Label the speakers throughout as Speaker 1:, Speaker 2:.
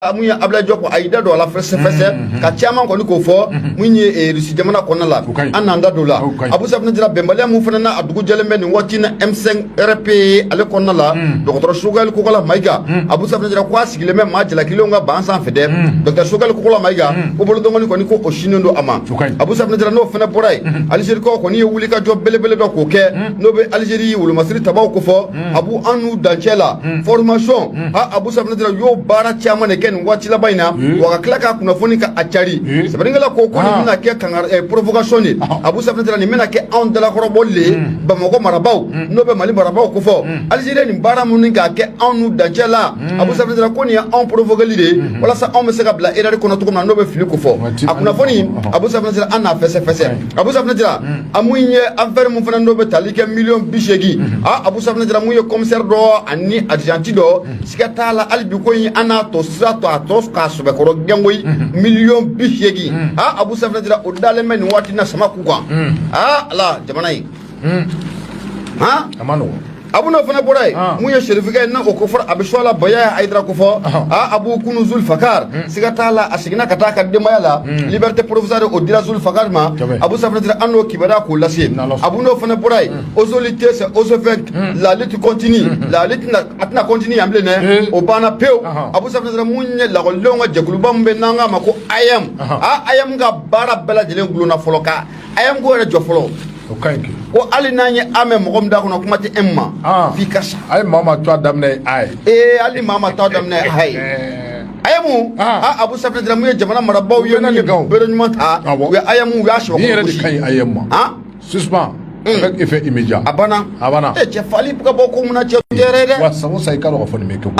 Speaker 1: Mun ye Abdoulaye Diop, a y'i da don a la fɛsɛfɛsɛ ka caman kɔni k'o fɔ. Mun ye Russie jamana kɔnɔna la, an n'an da don la. Abu Safinɛ Jara, bɛnbaliya mun fana na, a dugu jɛlen bɛ nin waati na M5 RP ale kɔnɔna la, dɔgɔtɔrɔ Choguel Kokalla Maïga, Abu Safinɛ Jara ko a sigilen bɛ maa jalakilenw ka ban sanfɛ dɛ. Docteur Choguel Kokalla Maïga ko bolodɔngɔni kɔni ko o sinnen don a ma. Abu Safinɛ Jara, n'o fana bɔra yen, Algérie kaw kɔni ye wulikajɔ belebele dɔ k'o kɛ, n'o bɛ Algérie wolomasiri tabaw ko fɔ. Abu, an n'u dancɛ la formation ha, Abu Safinɛ Jara y'o baara caman de kɛ nin waati laban in na, wa ka tila k'a kunnafoni ka a cari. Sɛbɛnnikɛla ko ko nin bɛna kɛ kanga provocation de. Abu Safinɛ Jara, nin bɛna kɛ anw dalakɔrɔbɔli de ye Bamakɔ marabaaw, n'o bɛ Mali marabaaw ko fɔ. Algérie nin baara minnu k'a kɛ anw n'u dancɛ la, Abu Safinɛ Jara ko nin ye anw provoquer de ye walasa anw bɛ se ka bila erreur kɔnɔ cogo min na, n'o bɛ fili ko fɔ. A kunnafoni, Abu Safinɛ Jara, an n'a fɛsɛfɛsɛ. Abu Safinɛ Jara, a mun ye affaire mun fana, n'o bɛ tali kɛ miliyɔn 80 a, Abu Safinɛ Jara, mun ye commissaire dɔ ani adjudant dɔ, siga t'a la hali bi ko in an n'a tɔ sira tɔ a tɔ k'a sɛbɛkɔrɔ gɛngoyi. Miliyɔn 80 a, Abu Safinɛ Jara, o dalen bɛ nin waati na sama k'u kan. Aa ala, jamana in han.
Speaker 2: A ma nɔgɔn.
Speaker 1: Abu, n'o fana bɔra yen, mun ye Serifikɛ ye, o ko fɔra, a bɛ sɔ la Baya Hayidara ko fɔ a, Abu Kunu Zulfakar, siga t'a la, a seginna ka taa a ka denbaya la. Liberté provisoire o dira Zulfakar ma. Abu Safinɛ Jara, an n'o kibaruya k'o lase. Abu, n'o fana bɔra yen, autorité, c'est Osofec, la lutte continue, la lutte a tɛna continue yan bilen dɛ, o banna pewu. Abu Safinɛ Jara, mun ye lakɔlidenw ka jɛkuluba min bɛ n'an k'a ma ko AEEM, a AEEM ka baara bɛɛ lajɛlen gulonna fɔlɔ, ka AEEM ko yɛrɛ jɔ fɔlɔ.
Speaker 2: O ka ɲi kɛ.
Speaker 1: Ko hali n'an ye a mɛn mɔgɔ min da kɔnɔ, kuma tɛ M ma, f'i ka sa.
Speaker 2: A ye maa ma to a daminɛ ye a ye.
Speaker 1: Ee, hali maa ma to a daminɛ ye a ye. AEEM a, Abu Safinɛ Jara, mun ye jamana marabaaw ye, mun ye bere ɲuman ta, u ye AEEM, u y'a sɛbɛkɔrɔ.
Speaker 2: Nin yɛrɛ de ka ɲi AEEM ma. Suspend avec effet immédiat.
Speaker 1: A banna.
Speaker 2: A banna.
Speaker 1: E cɛ, fali ka bɔ ko mun na, cɛ tɛ dɛ.
Speaker 2: Wa san o san, i ka dɔn k'a fɔ nin bɛ kɛ.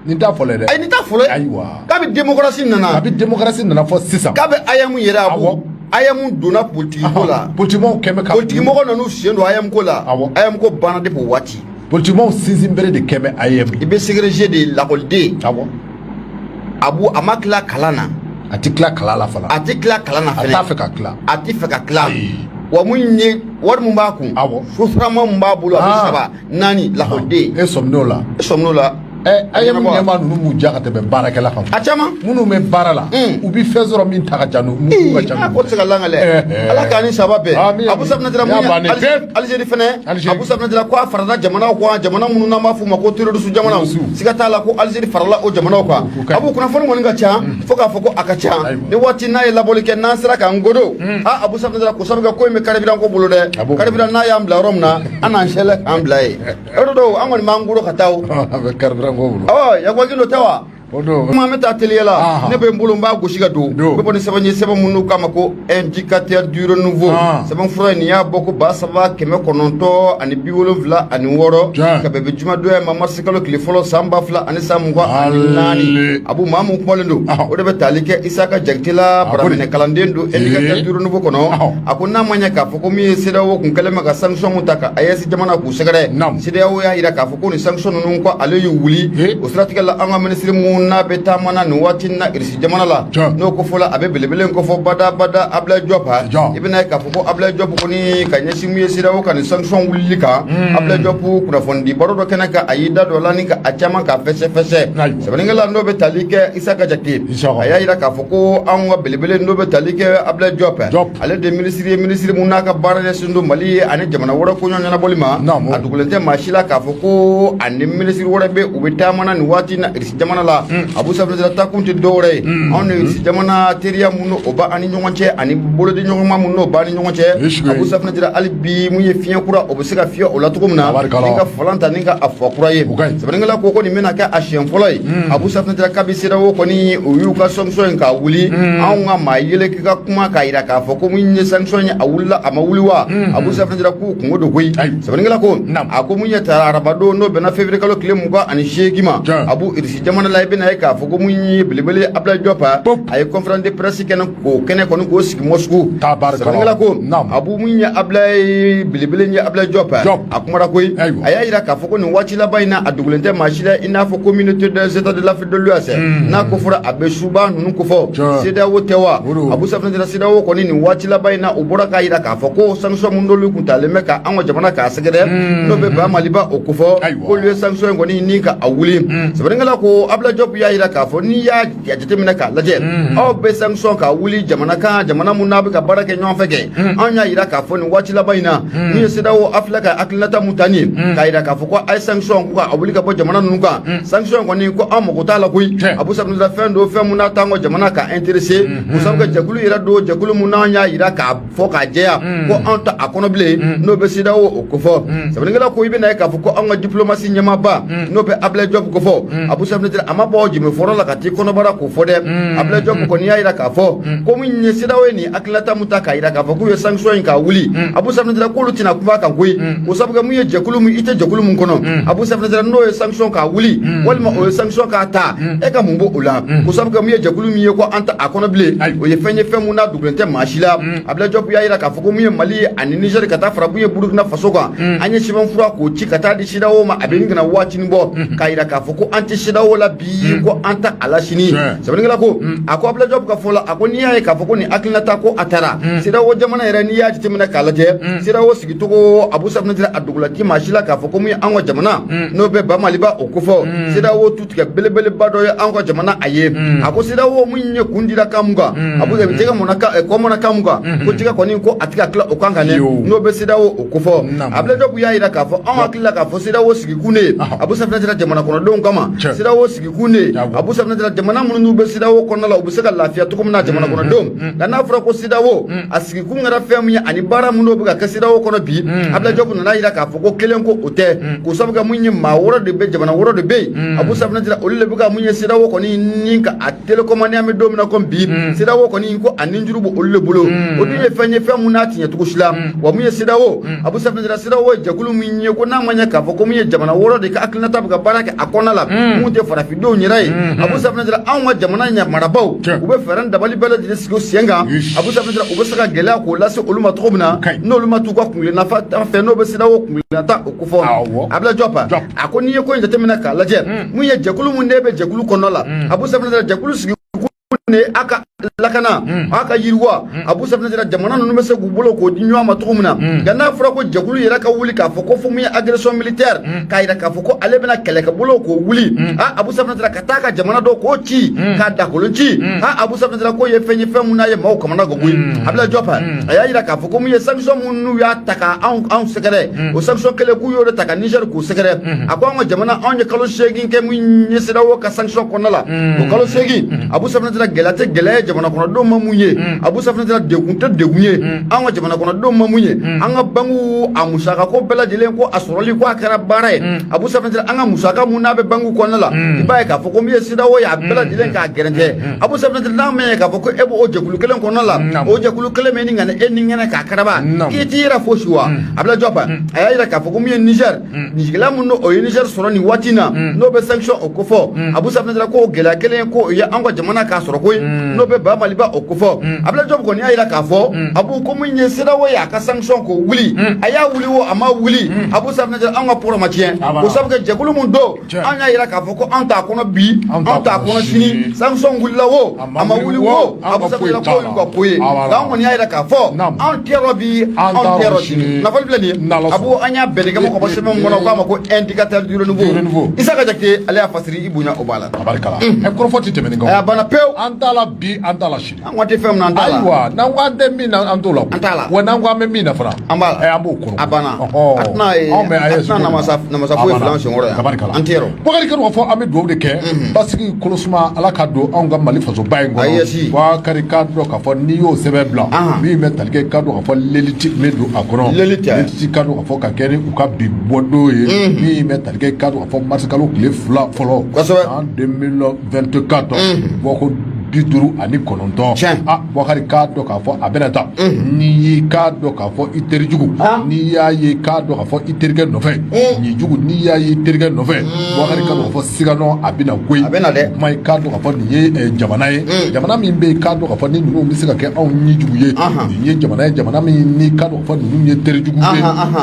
Speaker 2: Nin t'a fɔlɔ ye dɛ.
Speaker 1: Ayi, nin t'a fɔlɔ ye.
Speaker 2: Ayiwa.
Speaker 1: Kabi démocratie nana.
Speaker 2: Kabi démocratie nana fɔ sisan.
Speaker 1: K'a bɛ AEEM yɛrɛ, Abu, AEEM donna politique ko la.
Speaker 2: Politique mɔgɔw kɛn bɛ ka.
Speaker 1: Politique mɔgɔ nan'u sen don AEEM ko la. AEEM ko banna depuis o waati.
Speaker 2: Politique mɔgɔw sinsin bere de kɛn bɛ AEEM.
Speaker 1: I bɛ ségréger de lakɔliden. Abu, a ma tila kalan na.
Speaker 2: A ti tila kalan la fana.
Speaker 1: A ti tila kalan na fɛnɛ.
Speaker 2: A t'a fɛ ka tila.
Speaker 1: A ti fɛ ka tila. Wa mun ye wari mun b'a kun, sotarama mun b'a bolo, a bɛ saba naani, lakɔliden.
Speaker 2: E sɔmin'o la.
Speaker 1: E sɔmin'o la.
Speaker 2: Ɛ, AEEM ɲɛmaa ninnu b'u ja ka tɛmɛ baarakɛla kan.
Speaker 1: A caman.
Speaker 2: Minnu bɛ baara la, u bɛ fɛn sɔrɔ min ta ka ca n'u ka ca.
Speaker 1: Ko tɛ se ka langalɛ. Ala k'an ni saba bɛn. Abu Safinɛ Jara, mun ye Algérie fɛnɛ, Abu Safinɛ Jara ko a farala jamanaw kan, jamana minnu n'an b'a f'u ma ko terroriste jamanaw. Siga t'a la ko Algérie farala o jamanaw kan. Abu, kunnafoni kɔni ka ca fo k'a fɔ ko a ka ca ni waati n'a ye labɔli kɛ, n'an sera k'an godo a, Abu Safinɛ Jara, ko sabu kɛ ko in bɛ carburant ko bolo dɛ. Carburant n'a y'an bila yɔrɔ min na, an n'an sɛlɛ k'an bila yen. O de don, an kɔni b'an godo ka taa o.
Speaker 2: A bɛ carburant ko bolo.
Speaker 1: Awɔ, Yakuba Gindo tɛ wa? Kuma an bɛ taa teliya la, ne bɛ n bolo, n b'a gosi ka don. N bɛ bɔ ni sɛbɛn ye, sɛbɛn minnu k'a ma ko Indicateur du Renouveau. Sɛbɛn fura in, nin y'a bɔ ko 3976, ka bɛn bɛ jumadonya ma, marisi kalo tile fɔlɔ, san 2024. Abu, maa mun kumalen don, o de bɛ tali kɛ Isaka Jakite la, baraminɛ kalanden don Indicateur du Renouveau kɔnɔ. A ko n'a ma ɲɛ k'a fɔ ko min ye CEDEAO kun kɛlen bɛ ka sanction mun ta ka AES jamana k'u sɛgɛrɛ, CEDEAO y'a jira k'a fɔ ko nin sanction ninnu, ko ale y'u wuli. O siratigɛ la, an ka minisiri mun n'a bɛ taama na nin waati na Irisi jamana la, n'o ko fɔla, a bɛ belebele ko fɔ bada bada, Abdoulaye Diop, i bɛna ye k'a fɔ ko Abdoulaye Diop kɔni ka ɲɛsin mun ye CEDEAO ka nin sanction wulili kan. Abdoulaye Diop, kunnafonidi baro dɔ kɛnɛ kan, a y'i da don a la ni ka a caman k'a fɛsɛfɛsɛ. Sɛbɛnnikɛla n'o bɛ tali kɛ Isaka Jakite, a y'a jira k'a fɔ ko anw ka belebele n'o bɛ tali kɛ Abdoulaye Diop, ale de minisiri ye, minisiri mun n'a ka baara ɲɛsin don Mali ye ani jamana wɛrɛ koɲɔ ɲɛnabɔli ma. A dugulen tɛ maa si la k'a fɔ ko ani minisiri wɛrɛ bɛ, u bɛ taama na nin waati na Irisi jamana la. Abu Safinɛ Jara, takun tɛ dɔwɛrɛ ye, anw ni Irisi jamana teriya mun o b'an ni ɲɔgɔn cɛ ani bolodi ɲɔgɔnma mun n'o b'an ni ɲɔgɔn cɛ. Abu Safinɛ Jara, hali bi mun ye fiɲɛ kura, o bɛ se ka fiyɛ o la cogo min na ni ka falan ta ni ka a fɔ kura ye. Sɛbɛnnikɛla ko ko nin bɛna kɛ a siɲɛ fɔlɔ ye. Abu Safinɛ Jara, kabi CEDEAO kɔni u y'u ka sanction in k'a wuli, anw ka maa yele k'i ka kuma k'a jira k'a fɔ ko mun ye sanction ye, a wulila, a ma wuli wa? Abu Safinɛ Jara k'u kungo don koyi. Sɛbɛnnikɛla ko a ko mun ye tara arabadon, n'o bɛnna février kalo tile 28 ma, Abu, Irisi jamana la, i bɛna ye k'a fɔ ko mun ye belebele Abdoulaye Diop, a ye conférence de presse kɛnɛ k'o kɛnɛ kɔni k'o sigi Moscou. Sɛbɛnnikɛla ko Abu, mun ye Abdoulaye belebele ye, Abdoulaye Diop, a kumara koyi. A y'a jira k'a fɔ ko nin waati laban in na, a dogolen tɛ maa si la, i n'a fɔ Communauté des États de l'Afrique de l'Ouest, n'a ko fɔra, a bɛ suba ninnu ko fɔ, CEDEAO tɛ wa? Abu Safinɛ Jara, CEDEAO kɔni nin waati laban in na, u bɔra k'a jira k'a fɔ ko sanction mun n'olu kun talen bɛ ka an ka jamana k'a sɛgɛrɛ, n'o bɛ ba Maliba o ko fɔ, k'olu ye sanction in kɔni ni ka a wuli. Sɛbɛnnikɛla ko Abdoulaye Diop Diop y'a jira k'a fɔ n'i y'a jateminɛ k'a lajɛ, aw bɛ sanction ka wuli jamana kan, jamana mun n'a bɛ ka baara kɛ ɲɔgɔn fɛ kɛ. Anw y'a jira k'a fɔ nin waati laban in na, min ye CEDEAO a filɛ ka hakilinata mun ta nin ye, k'a jira k'a fɔ ko a ye sanction ko ka wuli ka bɔ jamana ninnu kan, sanction kɔni ko an mago t'a la koyi. Abu Safinɛ, fɛn don, fɛn mun n'a t'an ka jamana ka intéressé, k'o sababu kɛ jɛkulu yɛrɛ don, jɛkulu mun n'an y'a jira k'a fɔ k'a jɛya ko anw ta a kɔnɔ bilen, n'o bɛ CEDEAO o kofɔ. Sɛbɛnnikɛla ko i bɛna ye k'a fɔ ko anw ka diplomatie ɲɛmaaba, n'o bɛ Ablaye Diop kofɔ, Abu Safinɛ, a ma bɔ jɛmɛfɔrɔ la ka t'i kɔnɔbara k'o fɔ dɛ. Ablaye Diop kɔni y'a jira k'a fɔ ko min ye CEDEAO ye nin hakilinata mun ta k'a jira k'a fɔ k'u ye sanction in k'a wuli, Abu Safinɛ, k'olu tɛna kuma a kan koyi, k'o sababu kɛ mun ye, jɛkulu mun i tɛ jɛkulu mun kɔnɔ, Abu Safinɛ, n'o ye sanction k'a wuli walima o ye sanction k'a ta, e ka mun b'o o la? K'o sababu kɛ mun ye, jɛkulu min ye ko an ta a kɔnɔ bilen, o ye fɛn ye, fɛn mun n'a dogolen tɛ maa si la. Ablaye Diop y'a jira k'a fɔ ko mun ye Mali ye ani Niger ka taa fara mun ye Burukina Faso kan, an ye sɛbɛnfura k'o ci ka taa di CEDEAO ma, a bɛ ɲini ka na waatinin bɔ, k'a jira k'a fɔ ko an tɛ CEDEAO la bi, ko an ta a la sini. Sɛbɛnnikɛla ko, a ko Ablaye Diop ka fɔ la, a ko n'i y'a ye k'a fɔ ko nin hakilinata ko a taara CEDEAO jamana yɛrɛ, n'i y'a jateminɛ k'a lajɛ, CEDEAO sigicogo, Abu Safinɛ, a dogola ti maa si la k'a fɔ ko mun ye an ka jamana, n'o bɛ ba Maliba o kofɔ, CEDEAO tu tigɛ belebeleba dɔ ye an ka jamana a ye. A ko CEDEAO mun ye kun dira kan mun kan, Abu jɛgɛ mɔnna kɔ mɔnna kan mun kan, ko jɛgɛ kɔni ko a tɛ ka tila o kan ka ɲɛ, n'o bɛ CEDEAO o kofɔ. Ablaye Diop y'a jira k'a fɔ anw hakili la k'a fɔ CEDEAO sigikun de ye, Abu Safinɛ, jamana kɔnɔdenw kama. CEDEAO sigikun de ye, Abu Safinɛ, jamana minnu bɛ CEDEAO kɔnɔna la, u bɛ se ka lafiya cogo min na jamana kɔnɔdenw. Nka n'a fɔra ko CEDEAO a sigikun kɛra fɛn min ye ani baara minnu bɛ ka kɛ CEDEAO kɔnɔ bi, Ablaye Diop nana jira k'a fɔ ko kelen ko o tɛ, k'o sababu kɛ mun ye, maa wɔɔrɔ de bɛ, jamana wɔɔrɔ de bɛ yen, Abu Safinɛ, olu de bɛ ka mun ye CEDEAO kɔni ni ka a télécommandé. An bɛ don min na komi bi, CEDEAO kɔni ko a ninjuru bɛ olu de bolo. O dun ye fɛn ye, fɛn mun n'a ti ɲɛ cogo si la. Wa mun ye CEDEAO, Abu Safinɛ, CEDEAO ye jɛkulu min ye ko n'a ma ɲɛ k'a fɔ ko mun ye jamana wɔɔrɔ de ka hakilinata bɛ ka baara kɛ a kɔnɔna la, mun tɛ farafindenw yɛrɛ ye, Abu Safinɛ, anw ka jamana ɲɛ marabaaw, u bɛ fɛɛrɛ dabali bɛɛ lajɛlen sigi sen kan, Abu Safinɛ, u bɛ se ka gɛlɛya k'o lase olu ma cogo min na, n'olu ma t'u ka kunkilenna fɛ, n'o bɛ CEDEAO kunkilenna o kofɔ. Ablaye Diop a ko n'i ye ko in jateminɛ k'a lajɛ, mun ye jɛkulu mun ne bɛ jɛkulu kɔnɔna la, Abu Safinɛ, jɛkulu sigi ne a ka lakana, a ka yiriwa, Abu Safinɛ, jamana ninnu bɛ se k'u bolo k'o di ɲɔgɔn ma cogo min na. Nka n'a fɔra ko jɛkulu yɛrɛ ka wuli k'a fɔ ko fo mun ye agression militaire, k'a jira k'a fɔ ko ale bɛna kɛlɛkɛ bolo k'o wuli, a Abu Safinɛ, ka taa ka jamana dɔw k'o ci k'a dakolo ci, a Abu Safinɛ, k'o ye fɛn ye, fɛn mun n'a ye maaw kamana gan koyi. Ablaye Diop a y'a jira k'a fɔ ko mun ye sanction mun n'u y'a ta ka anw sɛgɛrɛ, o sanction kelen k'u y'o de ta ka Niger k'u sɛgɛrɛ. A ko anw ka jamana, anw ye kalo 8 kɛ mun ye CEDEAO ka sanction kɔnɔna la. O kalo 8, Abu Safinɛ, gɛlɛya tɛ gɛlɛya ye jamana kɔnɔdenw ma mun ye, Abu Safinɛ, degun tɛ degun ye an ka jamana kɔnɔdenw ma mun ye, an ka banques a musaka ko bɛɛ lajɛlen ko a sɔrɔli ko a kɛra baara ye. Abu Safinɛ, an ka musaka mun n'a bɛ banque kɔnɔna la, i b'a ye k'a fɔ ko min ye CEDEAO ye a bɛɛ lajɛlen k'a gɛrɛntɛ. Abu Safinɛ, n'a ma ɲɛ k'a fɔ ko e b'o jɛkulu kelen kɔnɔna la, o jɛkulu kelen min ni ka e ni ŋɛnɛ k'a karaba, k'i t'i yɛrɛ fosi wa. Ablaye Diop a y'a jira k'a fɔ ko min ye Niger gɛlɛya mun o ye Niger sɔrɔ nin waati in na, n'o bɛ sanction o kofɔ, Abu Safinɛ, k'o gɛlɛya kelen ko o ye an ka jamana k'a sɔrɔ koyi, n'o bɛ ba Maliba o kofɔ. Ablaye Diop kɔni y'a jira k'a fɔ Abu ko min ye CEDEAO ye a ka sanction k'o wuli, a y'a wuli o a ma wuli, Abu Safinɛ, an ka pɔrɔ ma tiɲɛ, o sababu kɛ jɛkulu mun don, an y'a jira k'a fɔ ko anw t'a kɔnɔ bi, anw t'a kɔnɔ sini. Sanction wulila o a ma wuli o, Abu Safinɛ, k'o y'u ka ko ye. Nka an kɔni y'a jira k'a fɔ anw tɛ yɔrɔ bi, anw tɛ yɔrɔ sini. Nafolo filɛ nin ye, Abu, an y'a bɛn kɛ ka bɔ sɛbɛn min kɔnɔ, k'a ma ko Indicateur du renouveau, Isaka Jakite ale y'a fasiri, i bonya o b'a la.
Speaker 2: Tabarikala, ɛ, kɔrɔfɔ tɛ tɛmɛ nin kan.
Speaker 1: A banna pewu.
Speaker 2: An t'a la bi, an t'a la sini.
Speaker 1: An ko an tɛ fɛn min na, an t'a la.
Speaker 2: Ayiwa, n'an ko an tɛ min na, an t'o la.
Speaker 1: An t'a la.
Speaker 2: Wa n'an ko an bɛ min na fana,
Speaker 1: an b'a la.
Speaker 2: Ɛ, an b'o kɔnɔ.
Speaker 1: A banna.
Speaker 2: Ɔhɔn.
Speaker 1: A tɛna
Speaker 2: anw bɛ
Speaker 1: a
Speaker 2: AES
Speaker 1: tɛna namasa foyi fila an senkɔrɔ yan.
Speaker 2: Tabarikala.
Speaker 1: An tɛ yɔrɔ.
Speaker 2: Bakari k'a fɔ an bɛ dugawu de kɛ basigi kolosuma Ala ka don anw ka Mali fasoba in kɔnɔ.
Speaker 1: AES.
Speaker 2: Bakari k'a dɔn k'a fɔ n'i y'o sɛbɛn bila, min bɛ tali kɛ, k'a dɔn k'a fɔ l'élite bɛ don a kɔnɔ.
Speaker 1: L'élite.
Speaker 2: L'élite, k'a dɔn k'a fɔ ka kɛ ni u ka bi bɔdon ye, min bɛ tali kɛ, k'a dɔn k'a fɔ mars kalo tile 2 fɔlɔ en 2024, bɔko 59. A Bakari k'a dɔn k'a fɔ a bɛna taa, n'i y'i k'a dɔn k'a fɔ i terijugu, n'i y'a ye k'a dɔn k'a fɔ i terikɛ nɔfɛ ɲijugu, n'i y'a ye i terikɛ nɔfɛ, Bakari k'a dɔn k'a fɔ siganɔ a bɛna koyi.
Speaker 1: A bɛna dɛ.
Speaker 2: O kuma, i k'a dɔn k'a fɔ nin ye jamana ye, jamana min bɛ yen, k'a dɔn k'a fɔ ni ninnu bɛ se ka kɛ anw ɲijugu ye, nin ye jamana ye, jamana min ni k'a dɔn k'a fɔ ninnu ye terijugu ye.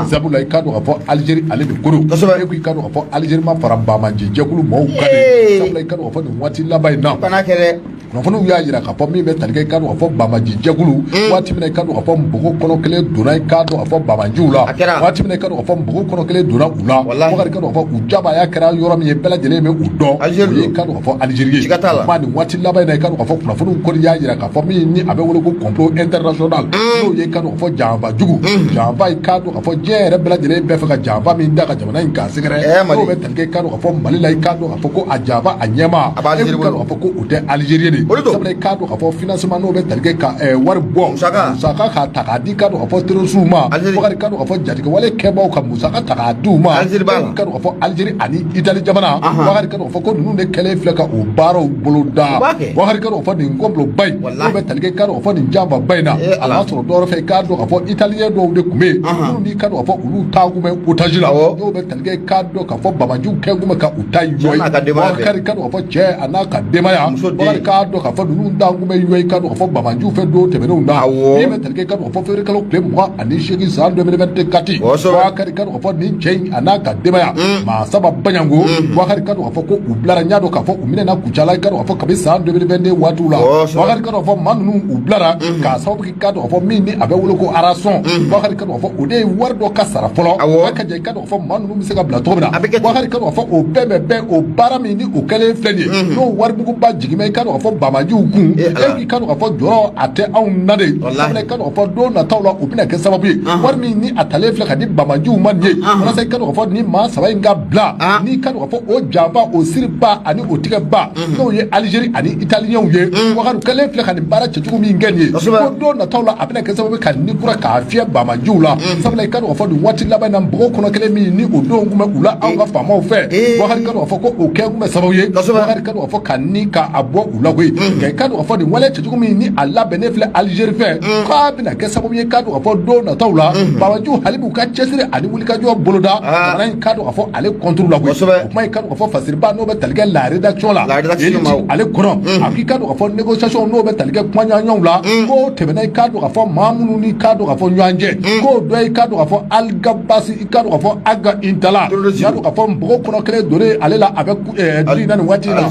Speaker 2: Sabula i k'a dɔn k'a fɔ Algérie ale de ko don. E ko i k'a dɔn k'a fɔ Algérie ma fara banbaanci jɛkulu maaw kan de. Sabula i k'a dɔn k'a fɔ nin waati laban in na,
Speaker 1: Kana kɛ dɛ.
Speaker 2: Kunnafoniw y'a jira k'a fɔ min bɛ tali kɛ i k'a dɔn k'a fɔ banbaanci jɛkulu waati min na i k'a dɔn k'a fɔ npogo kɔnɔ kelen donna i k'a dɔn k'a fɔ banbaanciw la waati min na i k'a dɔn k'a fɔ npogo kɔnɔ kelen donna u la Bakari i k'a dɔn k'a fɔ u jabaya kɛra yɔrɔ min ye bɛɛ lajɛlen bɛ u dɔn o ye i k'a dɔn k'a fɔ Alizeri ye kuma nin waati laban in na i k'a dɔn k'a fɔ kunnafoniw kɔni y'a jira k'a fɔ min ni a bɛ wele ko complot international n'o ye i k'a dɔn k'a fɔ janfa jugu janfa i k'a dɔn k'a fɔ diɲɛ yɛrɛ bɛɛ lajɛlen bɛ fɛ ka janfa min da ka jamana in k'a sɛgɛrɛ n'o bɛ tali kɛ i k'a dɔn k'a fɔ Mali la i k'a dɔn k'a fɔ ko a janfa a ɲɛmaa e k'a dɔn k'a fɔ ko o tɛ Alizeri de sabula i k'a dɔn k'a fɔ financement n'o bɛ tali kɛ ka wari bɔ musaka k'a ta k'a di i k'a dɔn k'a fɔ terroristew ma Bakari i k'a dɔn k'a fɔ jatigɛwale kɛbaaw ka musaka ta k'a di u ma i k'a dɔn k'a fɔ Alizeri ani Itali jamana Bakari i k'a dɔn k'a fɔ ko ninnu de kɛlen filɛ ka o baaraw boloda Bakari i k'a dɔn k'a fɔ nin complot ba in n'o bɛ tali kɛ i k'a dɔn k'a fɔ nin janfaba in na a b'a sɔrɔ dɔwɛrɛ fɛ i k'a dɔn k'a fɔ italien dɔw de tun bɛ yen minnu n'i k'a dɔn k'a fɔ olu taa kun bɛ otage la n'o bɛ tali kɛ i k'a dɔn k'a fɔ banbaanciw kɛ kun bɛ ka u ta yɔ Bakari i k'a dɔn k'a fɔ cɛ a n'a ka denbaya Bakari k'a dɔn k'a fɔ ninnu taa kun bɛ yɔ i k'a dɔn k'a fɔ banbaanciw fɛ don tɛmɛnenw na min bɛ tali kɛ i k'a dɔn k'a fɔ février kalo tile 28 san 2024 Bakari i k'a dɔn k'a fɔ nin cɛ in a n'a ka denbaya maa saba baɲango Bakari i k'a dɔn k'a fɔ ko u bilara n y'a dɔn k'a fɔ u minɛna Kucala i k'a dɔn k'a fɔ kabi san 2022 waatiw la Bakari i k'a dɔn k'a fɔ maa ninnu u bilara k'a sababu kɛ i k'a dɔn k'a fɔ min ni a bɛ wele ko rançon Bakari i k'a dɔn k'a fɔ o de ye wari dɔ ka sara fɔlɔ a ka jɛ i k'a dɔn k'a fɔ maa ninnu bɛ se ka bila cogo min na Bakari i k'a dɔn k'a fɔ o bɛɛ bɛ bɛn o baara min ni o kɛlen filɛ nin ye n'o warimuguba jigin bɛ i k'a dɔn k'a fɔ banbaanciw kun e k'i k'a dɔn k'a fɔ jɔrɔ a tɛ anw na de sabula i k'a dɔn k'a fɔ don nataw la o bɛna kɛ sababu ye wari min ni a talen filɛ ka di banbaanciw ma nin ye walasa i k'a dɔn k'a fɔ nin maa saba in ka bila n'i k'a dɔn k'a fɔ o janfa o siriba ani o tigɛba n'o ye Alizeri ani italiyɛnw ye Bakari kɛlen filɛ ka nin baara cɛjugu min kɛ nin ye ko don nataw la a bɛna kɛ sababu ye ka ni kura k'a fiyɛ banbaanciw la sabula i k'a dɔn k'a fɔ nin waati laban in na npogo kɔnɔ kelen min ni o don tun bɛ u la anw ka faamaw fɛ Bakari i k'a dɔn k'a fɔ ko o kɛ kun bɛ sababu ye Bakari i k'a dɔn k'a fɔ ka ni k'a bɔ u la koyi nka i k'a dɔn k'a fɔ nin wale cɛjugu min ni a labɛnnen filɛ Alizeri fɛ k'a bɛna kɛ sababu ye k'a dɔn k'a fɔ don nataw la banbaanciw hali b'u ka cɛsiri ani wulikajɔ boloda jamana in k'a dɔn k'a fɔ ale contre la koyi o kuma i k'a dɔn k'a fɔ fasiriba n'o bɛ tali kɛ la rédaction la ale kɔnɔ a k'i k'a dɔn k'a fɔ négociation n'o bɛ tali kɛ kumaɲɔgɔnyaw la k'o tɛmɛna i k'a dɔn k'a fɔ maa minnu ni k'a dɔn k'a fɔ ɲɔgɔn cɛ k'o dɔ i k'a dɔn k'a fɔ Alghabass i k'a dɔn k'a fɔ Ag Intalla i k'a dɔn k'a fɔ npogo kɔnɔ kelen donnen ale la a bɛ du in na nin waati in na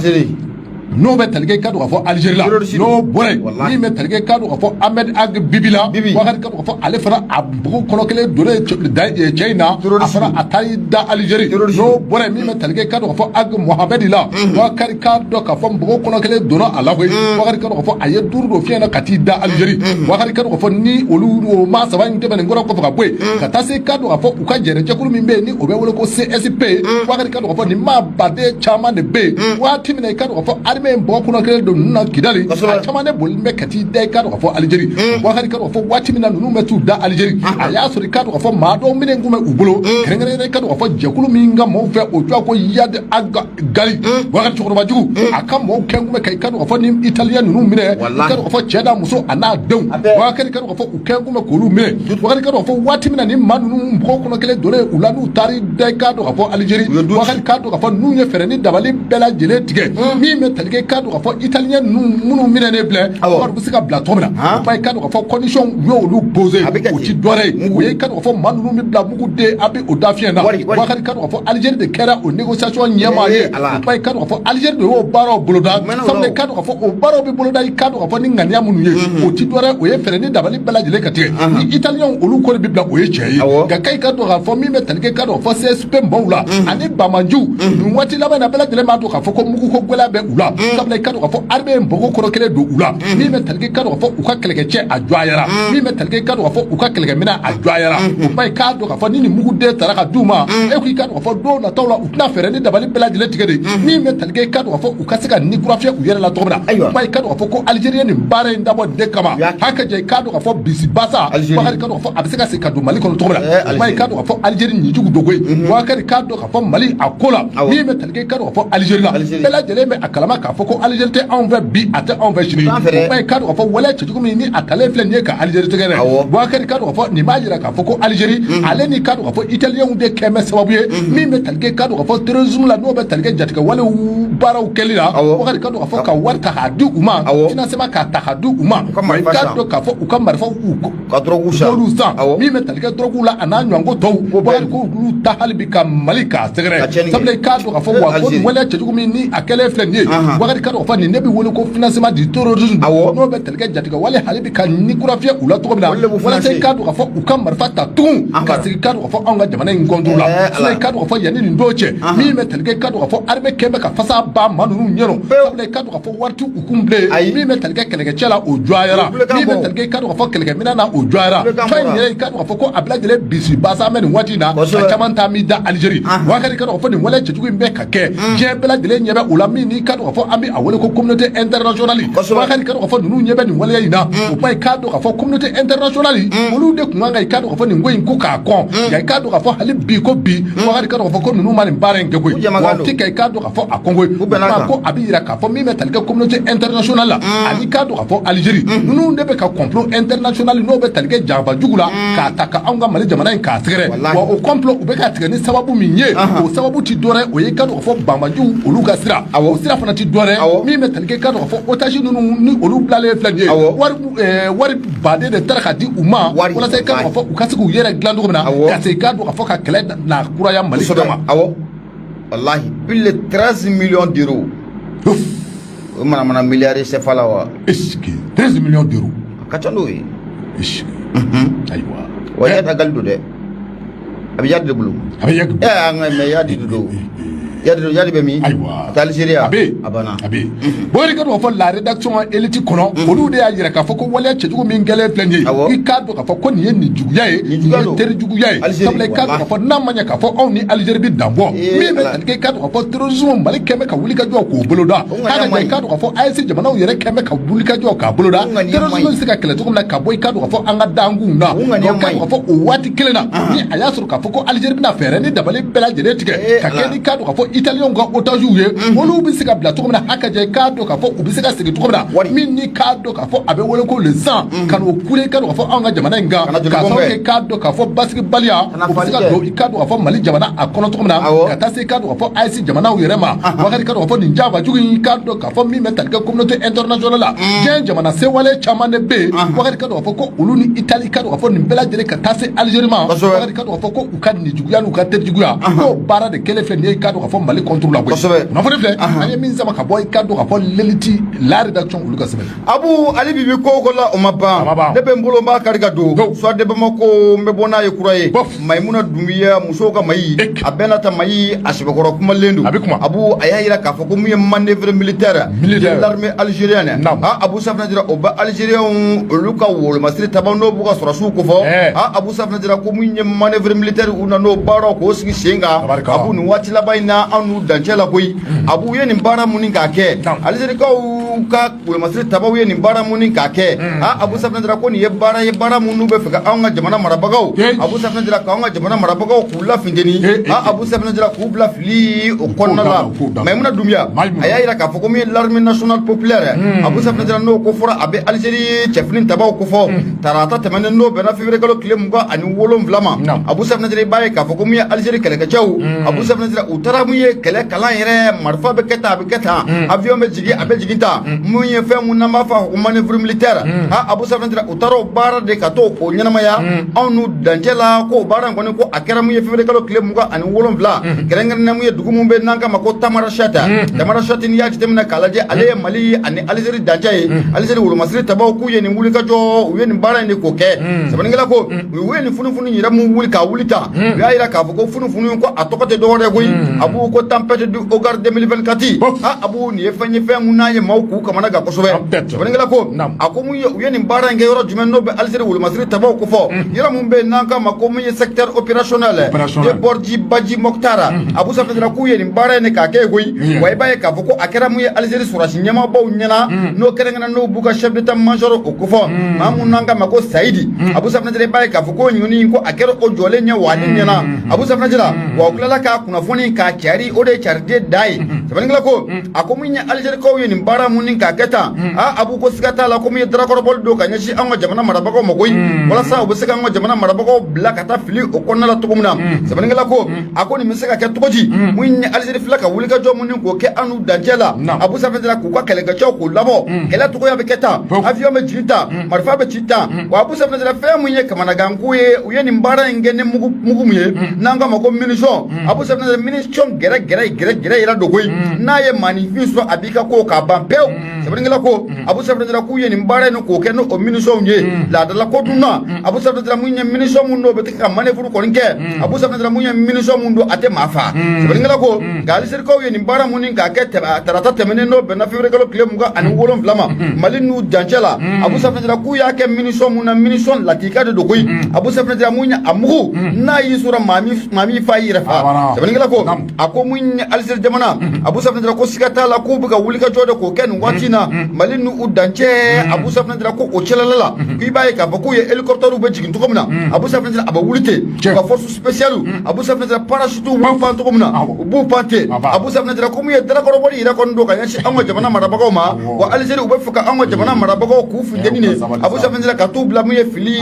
Speaker 2: n'o bɛ tali kɛ i k'a dɔn k'a fɔ Alizeri la n'o bɔra yen min bɛ tali kɛ i k'a dɔn k'a fɔ Ahmed Ag Bibi la Bakari k'a dɔn k'a fɔ ale fana a npogo kɔnɔ kelen donnen cɛ in na a fana a taa i da Alizeri n'o bɔra yen min bɛ tali kɛ i k'a dɔn k'a fɔ Ag Mohamed la Bakari k'a dɔn k'a fɔ npogo kɔnɔ kelen donna a la koyi Bakari k'a dɔn k'a fɔ a ye duuru don fiɲɛ na ka t'i da Alizeri Bakari k'a dɔn k'a fɔ ni olu o maa saba in tɛmɛnen kɔrɔ kɔfɛ ka bɔ yen ka taa se k'a dɔn k'a fɔ u ka jɛrɛjɛkulu min bɛ yen ni o bɛ wele ko CSP Bakari k'a dɔn k'a fɔ nin maa baden caman de bɛ yen waati min na i k'a dɔn k'a fɔ armée in bɔ kɔnɔ kelen don ninnu na Kidali a caman de bolilen bɛ ka t'i da i k'a dɔn k'a fɔ Alizeri Bakari k'a dɔn k'a fɔ waati min na ninnu bɛ t'u da Alizeri a y'a sɔrɔ i k'a dɔn k'a fɔ maa dɔw minɛn tun bɛ u bolo kɛrɛnkɛrɛnnenya i k'a dɔn k'a fɔ jɛkulu min ka maaw fɛ o tɔgɔ ko Iyad Ag Ghali Bakari cɛkɔrɔba jugu a ka maaw kɛn tun bɛ ka i k'a dɔn k'a fɔ ni italien ninnu minɛ i k'a dɔn k'a fɔ cɛ n'a muso a n'a denw Bakari k'a dɔn k'a fɔ u kɛn tun bɛ k'olu minɛ Bakari k'a dɔn k'a fɔ waati min na ni maa ninnu npogo kɔnɔ kelen donnen u la n'u taara da i k'a dɔn k'a fɔ Alizeri Bakari k'a dɔn k'a fɔ ninnu ye fɛɛrɛ ni dabali bɛɛ lajɛlen tigɛ min bɛ tali kɛ i k'a dɔn k'a fɔ italien ninnu minnu minɛnen filɛ Bakari bɛ se ka bila cogo min na o ba i k'a dɔn k'a fɔ condition u y'olu poser o ti dɔwɛrɛ ye o ye i k'a dɔn k'a fɔ maa ninnu bɛ bila mugu den a bɛ o da fiɲɛ na Bakari k'a dɔn k'a fɔ Alizeri de kɛra o négociation ɲɛmaa ye o ba i k'a dɔn k'a fɔ Alizeri de y'o baaraw boloda sabula i k'a dɔn k'a fɔ o baaraw bɛ boloda i k'a dɔn k'a fɔ ni ŋaniya minnu ye o ti dɔwɛrɛ o ye fɛɛrɛ ni dabali bɛɛ lajɛlen ka tigɛ ni italiyɛnw olu kɔni bɛ bila o ye tiɲɛ ye nka k'i k'a dɔn k'a fɔ min bɛ tali kɛ k'a dɔn k'a fɔ CSP maaw la ani banbaanciw nin waati laban in na bɛɛ lajɛlen b'a dɔn k'a fɔ ko mugu ko gɛlɛya bɛ u la sabula i k'a dɔn k'a fɔ armée ye npogo kɔrɔ kelen don u la min bɛ tali kɛ k'a dɔn k'a fɔ u ka kɛlɛkɛcɛ a dɔgɔyara min bɛ tali kɛ k'a dɔn k'a fɔ u ka kɛlɛkɛminɛn a dɔgɔyara o ba i k'a dɔn k'a fɔ ni nin muguden tara ka d'u ma e ko i k'a dɔn k'a fɔ don nataw la u tɛna fɛɛrɛ ni dabali bɛɛ lajɛlen tigɛ de min bɛ tali kɛ i k'a dɔn k'a fɔ u ka se ka ni kura fiyɛ u yɛrɛ la cogo min na ba i k'a dɔn k'a fɔ ko Alizeri ye nin baara in dabɔ nin de kama hakɛ jɛ i k'a dɔn k'a fɔ bisibasa Bakari k'a dɔn k'a fɔ a bɛ se ka segin ka don Mali kɔnɔ cogo min na ba i k'a dɔn k'a fɔ Alizeri ɲijugu dogo ye Bakari k'a dɔn k'a fɔ Mali a ko la min bɛ tali kɛ i k'a dɔn k'a fɔ Alizeri la bɛɛ lajɛlen bɛ a kalama k'a fɔ ko Alizeri tɛ anw fɛ bi a tɛ anw fɛ sini ba i k'a dɔn k'a fɔ waleya cɛjugu min ni a talen filɛ nin ye ka Alizeri sɛgɛrɛ Bakari k'a dɔn k'a fɔ nin b'a jira k'a fɔ ko Alizeri ale ni k'a dɔn k'a fɔ italiyɛnw de kɛn bɛ sababu ye min bɛ tali kɛ k'a dɔn k'a fɔ terrorisme la n'o bɛ tali kɛ jatigɛ walew baaraw kɛli la Bakari k'a dɔn k'a fɔ ka wari ta k'a di u ma financement k'a ta k'a di u ma k'a dɔn k'a fɔ u ka marifaw
Speaker 1: ka dɔrɔgu
Speaker 2: san olu san min bɛ tali kɛ dɔrɔgu la a n'a ɲɔgɔnko tɔw Bakari ko olu ta hali bi ka Mali k'a sɛgɛrɛ sabula i k'a dɔn k'a fɔ wa ko nin waleya cɛjugu min ni a kɛlen filɛ nin ye Bakari k'a dɔn k'a fɔ nin ne bɛ wele ko financement du terrorisme. N'o bɛ tali kɛ jatigɛ wale hali bi ka ni kura fiyɛ u la cogo min na, walasa i k'a dɔn k'a fɔ u ka marifa ta tugun ka segin k'a dɔn k'a fɔ anw ka jamana in contre la. Sinon i k'a dɔn k'a fɔ yanni nin don cɛ, min bɛ tali kɛ i k'a dɔn k'a fɔ armée kɛn bɛ ka fasa ba maa ninnu ɲɛrɔ, sabula i k'a dɔn k'a fɔ wari t'u kun bilen. Min bɛ tali kɛ kɛlɛkɛcɛ la, o jɔyara. Min bɛ tali kɛ i k'a dɔn k'a fɔ kɛlɛkɛminɛn na, o jɔyara. Fɛn in yɛrɛ, i k'a dɔn k'a fɔ ko a bɛɛ lajɛlen bisi basa bɛ nin waati in na, a caman taa mi da Algérie. Bakari k'a dɔn k'a fɔ nin wale cɛjugu in bɛ ka kɛ, diɲɛ bɛɛ lajɛlen ɲɛ bɛ o la. Min n'i k'a dɔn k'a fɔ an bɛ a wele ko communauté internationale, Bakari k'a dɔn k'a fɔ ninnu ɲɛ bɛ nin waleya in na. O kuma, i k'a dɔn k'a fɔ communauté internationale, olu de tun kan ka i k'a dɔn k'a fɔ nin ko in ko k'a kɔn. Nka i k'a dɔn k'a fɔ hali bi ko bi, Bakari k'a dɔn k'a fɔ ko ninnu ma nin baara in kɛ koyi. Wa u tɛ ka i k'a dɔn k'a fɔ a kɔn koyi. O kuma ko a bɛ yira k'a fɔ min bɛ tali kɛ communauté internationale la, ani k'a dɔn k'a fɔ Algérie, ninnu de bɛ ka complot international n'o bɛ tali kɛ janfa jugu la k'a ta ka anw ka Mali jamana in k'a sɛgɛrɛ. Wa o complot u bɛ ka tigɛ ni sababu min ye, o sababu ti dɔwɛrɛ, o ye k'a dɔn k'a fɔ banbaanciw olu ka sira. O sira fana ti dɔwɛrɛ, min bɛ tali kɛ k'a dɔn k'a fɔ otage ninnu ni olu bilalen filɛ nin ye, wari baden de taara ka di u ma walasa i k'a dɔn k'a fɔ u ka se k'u yɛrɛ dilan cogo min na, ka se i k'a dɔn k'a fɔ ka kɛlɛ na kuraya Mali kama.
Speaker 1: Awɔ, walahi, plus de 13 millions d'euros. O manamana miliyari CFA la wa?
Speaker 2: Est-ce que 13 millions d'euros?
Speaker 1: A ka ca n'o ye.
Speaker 2: Est-ce que ayiwa.
Speaker 1: Wa Iyad Ag Ghali don dɛ, a bɛ Iyad de bolo.
Speaker 2: A bɛ Iyad.
Speaker 1: Ɛ, an ka mais Iyad de don. Iyad bɛ min?
Speaker 2: Ayiwa.
Speaker 1: A tɛ Algérie.
Speaker 2: A bɛ yen.
Speaker 1: A banna.
Speaker 2: A bɛ yen. Bakari k'a dɔn k'a fɔ la rédaction élite kɔnɔ, olu de y'a yira k'a fɔ ko waleya cɛjugu min kɛlen filɛ nin ye, i k'a dɔn k'a fɔ ko nin ye nin juguya ye, nin ye teri juguya ye, sabula i k'a dɔn k'a fɔ n'a ma ɲɛ k'a fɔ anw ni Algérie bɛ dan bɔ, min bɛ tali kɛ i k'a dɔn k'a fɔ terrorisme, Mali kɛn bɛ ka wuli ka jɔ k'o boloda. K'a ka i k'a dɔn k'a fɔ AES jamanaw yɛrɛ kɛn bɛ ka wuli ka jɔ k'a boloda, terrorisme bɛ se ka kɛlɛ cogo min na ka bɔ i k'a dɔn k'a fɔ an ka dankunw na. Donc k'a dɔn k'a fɔ o waati kelen na, ni a y'a sɔrɔ k'a fɔ ko Algérie bɛna fɛɛrɛ ni dabali bɛɛ lajɛlen tigɛ ka kɛ ni k'a dɔn k'a fɔ Italiens ka otages ye, olu bɛ se ka bila cogo min na, hakaja i k'a dɔn k'a fɔ u bɛ se ka segin cogo min na, min ni k'a dɔn k'a fɔ a bɛ wele ko le sang ka n'o kule i k'a dɔn k'a fɔ anw ka jamana in kan, k'a sababu kɛ k'a dɔn k'a fɔ basigibaliya o bɛ se ka don i k'a dɔn k'a fɔ Mali jamana a kɔnɔ cogo min na, ka taa se i k'a dɔn k'a fɔ AES jamanaw yɛrɛ ma. Bakari k'a dɔn k'a fɔ nin janfa jugu in, k'a dɔn k'a fɔ min bɛ tali kɛ communauté internationale la, diɲɛ jamana sewale caman de bɛ yen. Bakari k'a dɔn k'a fɔ ko olu ni Italie k'a dɔn k'a fɔ nin bɛɛ lajɛlen ka taa se Algérie ma. Bakari k'a dɔn k'a fɔ ko u ka nin juguya n'u ka teri juguya, k'o baara de kɛlen filɛ nin ye i k'a dɔn k'a fɔ Mali contre la koyi. Kunnafoni filɛ an ye min sama ka bɔ i k'a dɔn k'a fɔ l'élite la rédaction olu ka sɛbɛn.
Speaker 1: Abu Ali bi bi ko ko la o ma ban, ne bɛ n bolo n b'a kari ka don Soir de Bamako, n bɛ bɔ n'a ye kura ye. Mayimuna Dunbiya, musow ka mayi, a bɛɛ n'a ta mayi, a sɛbɛkɔrɔ kumalen don.
Speaker 2: A bɛ kuma.
Speaker 1: Abu a y'a yira k'a fɔ ko mun ye manœuvre militaire de l'armée algérienne, ah Abu Safinɛ Jara, o bɛ algériens olu ka wolomasiri tabaw n'o b'u ka sɔrɔsiw kofɔ. Ah Abu Safinɛ Jara ko mun ye manœuvre militaire u na n'o baaraw k'o sigi sen kan. Abu, nin waati laban in na, an n'u dancɛ la koyi. Abu ye nin baara mun k'a kɛ, Alizerikaw ka wolomasiri tabaw ye nin baara mun k'a kɛ. Ah Abu Safinɛ Jara ko nin ye baara ye, baara minnu bɛ fɛ ka anw ka jamana marabagaw, Abu Safinɛ Jara, k'anw ka jamana marabagaw k'u lafinteni. Ah Abu Safinɛ Jara k'u bila fili o kɔnɔna la. Mayimuna Dunbiya a y'a yira k'a fɔ ko min ye l'armée nationale populaire, Abu Safinɛ Jara, n'o ko fɔra, a bɛ Alizeri cɛfini tabaw kofɔ. Tarata tɛmɛnen, n'o bɛnna février kalo tile 27 ma, Abu Safinɛ Jara, i b'a ye k'a fɔ ko min ye Alizeri kɛlɛkɛcɛw, Abu Safinɛ Jara, u taara mun ye kɛlɛ kalan yɛrɛ, marifa bɛ kɛ tan, a bɛ kɛ tan, avion bɛ jigin, a bɛ jigin tan, mun ye fɛn mun n'an b'a fɔ a ko manœuvre militaire. Ha Abu Safinɛ Jara, u taara o baara de ka t'o o ɲɛnamaya anw n'u dancɛ la. Ko o baara in kɔni, ko a kɛra mun ye février kalo tile 27, kɛrɛnkɛrɛnnenya mun ye dugu mun bɛ n'an k'a ma ko Tamarasɛti. Tamarasɛti, n'i y'a jateminɛ k'a lajɛ, ale ye Mali ani Alizeri dancɛ ye. Alizeri wolomasiri tabaw k'u ye nin wulikajɔ, u ye nin baara in de k'o kɛ. Sɛbɛnnikɛla ko u ye nin funufunu yɛrɛ mun wuli k'a wuli tan, u y'a yira k'a fɔ ko funufunu ko a tɔgɔ tɛ dɔwɛrɛ ye koyi, Abu, ko tempête du Hoggar 2024. Ha Abu, nin ye fɛn ye, fɛn mun n'a ye maaw k'u kamana gan kosɛbɛ. Sɛbɛnnikɛla ko a ko mun ye u ye nin baara in kɛ yɔrɔ jumɛn, n'o bɛ Alizeri wolomasiri tabaw ko fɔ, yɔrɔ mun bɛ yen n'an k'a ma ko mun ye secteur opérationnel de Bordji Badji Mokhtar. Abu Safinɛ Jara k'u ye nin baara in de k'a kɛ koyi. Wa i b'a ye k'a fɔ ko a kɛra mun ye Alizeri sɔrɔdasi ɲɛmaabaw ɲɛna, n'o kɛrɛnkɛrɛn n'o b'u ka chef d'état major o kofɔ, maa mun n'an k'a ma ko Sayidi. Abu Safinɛ Jara, i b'a ye k'a fɔ ko ɲuni ko a kɛra o jɔlen ɲɛ wa ale ɲɛna. Abu Safinɛ Jara, wa u tilala k'a kunnafoni k'a cari, o de ye cariden da ye. Sɛbɛnnikɛla ko a ko mun ye Alizerikaw ye nin baara mun ni k'a kɛ tan. Aa Abu, ko siga t'a la ko mun ye darakɔrɔbɔli don ka ɲɛsin an ka jamana marabagaw ma koyi, walasa u bɛ se k'an ka jamana marabagaw bila ka taa fili o kɔnɔna la cogo min na. Sɛbɛnnikɛla ko a ko nin bɛ se ka kɛ cogo di, mun ye Alizeri filɛ ka wulikajɔ mun ni k'o kɛ an n'u dancɛ la. Abu Safinɛ Jara k'u ka kɛlɛkɛcɛw k'u labɔ, kɛlɛ cogoya bɛ kɛ tan, avion bɛ jigin tan, marifa bɛ ci tan. Wa Abu Safinɛ Jara, fɛn mun ye kamanaganko ye, u ye nin baara in kɛ ni mugu mugu mun ye n'an k'a ma ko munition. Abu Safinɛ Jara, munition gɛrɛ gɛrɛ gɛrɛ gɛrɛ yɛrɛ don koyi. N'a ye maaninfin sɔrɔ, a b'i ka ko k'a ban pewu. Sɛbɛnnikɛla ko Abu Safinɛ k'u ye nin baara in k'o kɛ n'o munitions ye laadala ko dun na. Abu Safinɛ, mun ye munition mun don, o bɛ ka manœuvre kɔni kɛ. Abu Safinɛ, mun ye munition mun don, a tɛ maa faa. Sɛbɛnnikɛla ko nka Alizerikaw ye nin baara mun k'a kɛ tarata tɛmɛnen, n'o bɛnna février kalo tile 27 ma, Mali n'u dancɛ la. Abu Safinɛ k'u y'a kɛ munition mun na, munition lakika de don koyi. Abu Safinɛ, mun ye a mugu, n'a y'i sɔrɔ maa min fa y'i yɛrɛ fa. Sɛbɛnnikɛla ko a ko mun ye Alizeri jamana, Abu Safinɛ ko siga t'a la k'u bɛ ka wulikajɔ de k'o kɛ nin waati in na Mali n'u dancɛ. Abu Safinɛ ko o cɛlala la, k'i b'a ye k'a fɔ k'u ye hélicoptère bɛ jigin cogo min na, Abu Safinɛ, a bɛ wuli ten, u ka force spéciale, Abu Safinɛ, parachute b'u pan cogo min na, u b'u pan ten. Abu Safinɛ ko mun ye dalakɔrɔbɔli yɛrɛ kɔni don ka ɲɛsin an ka jamana marabagaw ma. Wa Alizeri u bɛ fɛ ka an ka jamana marabagaw k'u funteni de, Abu Safinɛ, ka t'u bila mun ye fili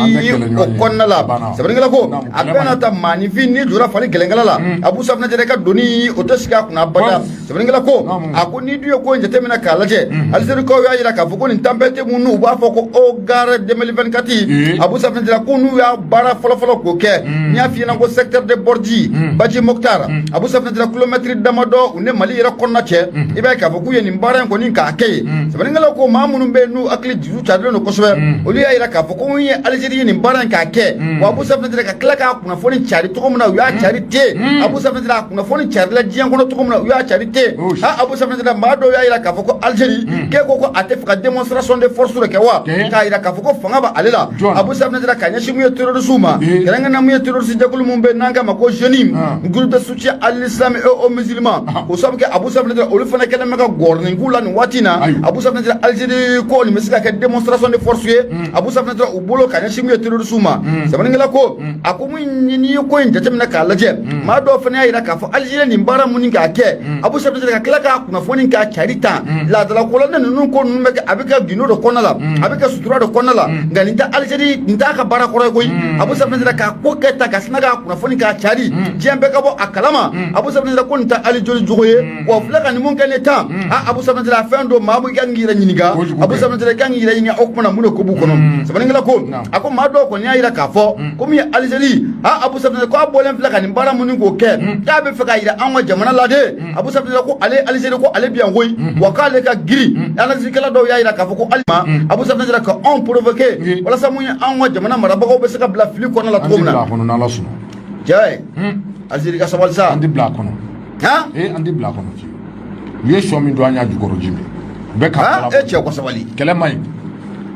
Speaker 1: o kɔnɔna la. Sɛbɛnnikɛla ko a bɛɛ n'a ta, maaninfin n'i jɔra fali gɛlɛnkɛla la, Abu Safinɛ, ka doni o tɛ sigi a kunna abada. Sɛbɛnnikɛla ko a ko n'i dun ye ko in jateminɛ k'a lajɛ, Alizerikaw y'a jira k'a fɔ ko nin tempête mun n'u b'a fɔ ko Augare 2024, Abu Safinɛ, ko n'u y'a baara fɔlɔfɔlɔ k'o kɛ, n y'a f'i ɲɛna ko secteur de Bordji Badji Mokhtar, Abu Safinɛ, kilomètre damadɔ u ni Mali yɛrɛ kɔnɔna cɛ, i b'a ye k'a fɔ k'u ye nin baara in kɔni k'a kɛ yen. Sɛbɛnnikɛla ko maa minnu bɛ yen n'u hakili dusu carilen don kosɛbɛ, olu y'a jira k'a fɔ ko mun ye Alizeri ye nin baara in k'a kɛ. Wa Abu Safinɛ, ka tila k'a kunnafoni cari cogo min na, u y'a cari ten. Abu Safinɛ, a kunnafoni carila diɲɛ kɔnɔ cogo min na, u y'a cari ten. Ha, Abu Safinɛ, maa dɔw y'a jira k'a fɔ ko Alizeri k'e ko a tɛ fɛ ka démonstration de force de kɛ wa, k'a jira k'a fɔ ko fanga b'ale la, Abu Safinɛ, ka ɲɛsin mun ye terroriste ma, kɛrɛnkɛrɛnnenya mun ye terroriste jɛkulu mun bɛ yen n'an k'a ma ko JNIM, groupe de soutien à l'islam et aux musulmans. K'o sababu kɛ, Abu Safinɛ, olu fana kɛlen bɛ ka gɔrɔnin k'u la nin waati in na. Abu Safinɛ, Alizeri ko nin bɛ se ka kɛ démonstration de force ye, Abu Safinɛ, u bolo ka ɲɛsin mun ye terroriste ma. Sɛbɛnnikɛla ko a ko mun n'i ye ko in jateminɛ k'a lajɛ, maa dɔw fana y'a jira k'a fɔ Alizeri nin baara mun k'a kɛ, Abu Safinɛ, ka tila k'a kunnafoni k'a cari tan laadala ko la, ne ninnu ko ninnu bɛ kɛ, a bɛ kɛ gindo de kɔnɔna la, a bɛ kɛ sutura de kɔnɔna la. Nka nin tɛ Alizeri, nin t'a ka baara kɔrɔ ye koyi. Abu Safinɛ, k'a ko kɛ tan ka sina k'a kunnafoni k'a cari, diɲɛ bɛɛ ka bɔ a kalama, Abu Safinɛ, ko nin tɛ Alizeri jogo ye. Wa filɛ ka nin mun kɛ ne tan, a Abu Safinɛ, a fɛn don maa mun kan k'i yɛrɛ ɲininka. Abu Safinɛ kan k'i yɛrɛ ɲininka o kumana mun de ko b'u kɔnɔ. Sɛbɛnnikɛla ko a ko maa dɔw kɔni y'a jira k'a fɔ ko min ye Alizeri, a Abu Safinɛ, ko a bɔlen filɛ ka nin baara mun k'o kɛ, k'a bɛ fɛ k'a jira an ka jamana la de. Abu Safinɛ ko ale Alizeri ko ale bi yan koyi, wa k'ale ka girin. Analysekɛla dɔw y'a jira k'a fɔ ko hali ma Abu Safinɛ ka anw provoquer walasa mun ye anw ka jamana marabagaw bɛ se ka bila fili kɔnɔna la cogo min na.
Speaker 2: An tɛ bila a kɔnɔ n'Ala sɔnna.
Speaker 1: Cɛ, Alizeri ka sabali sa.
Speaker 2: An tɛ bila a kɔnɔ.
Speaker 1: Han.
Speaker 2: Ee, an tɛ bila a kɔnɔ fiyewu. U ye sɔ min don, an y'a jukɔrɔ ji min. U bɛ ka
Speaker 1: E cɛ, ko sabali.
Speaker 2: Kɛlɛ man ɲi.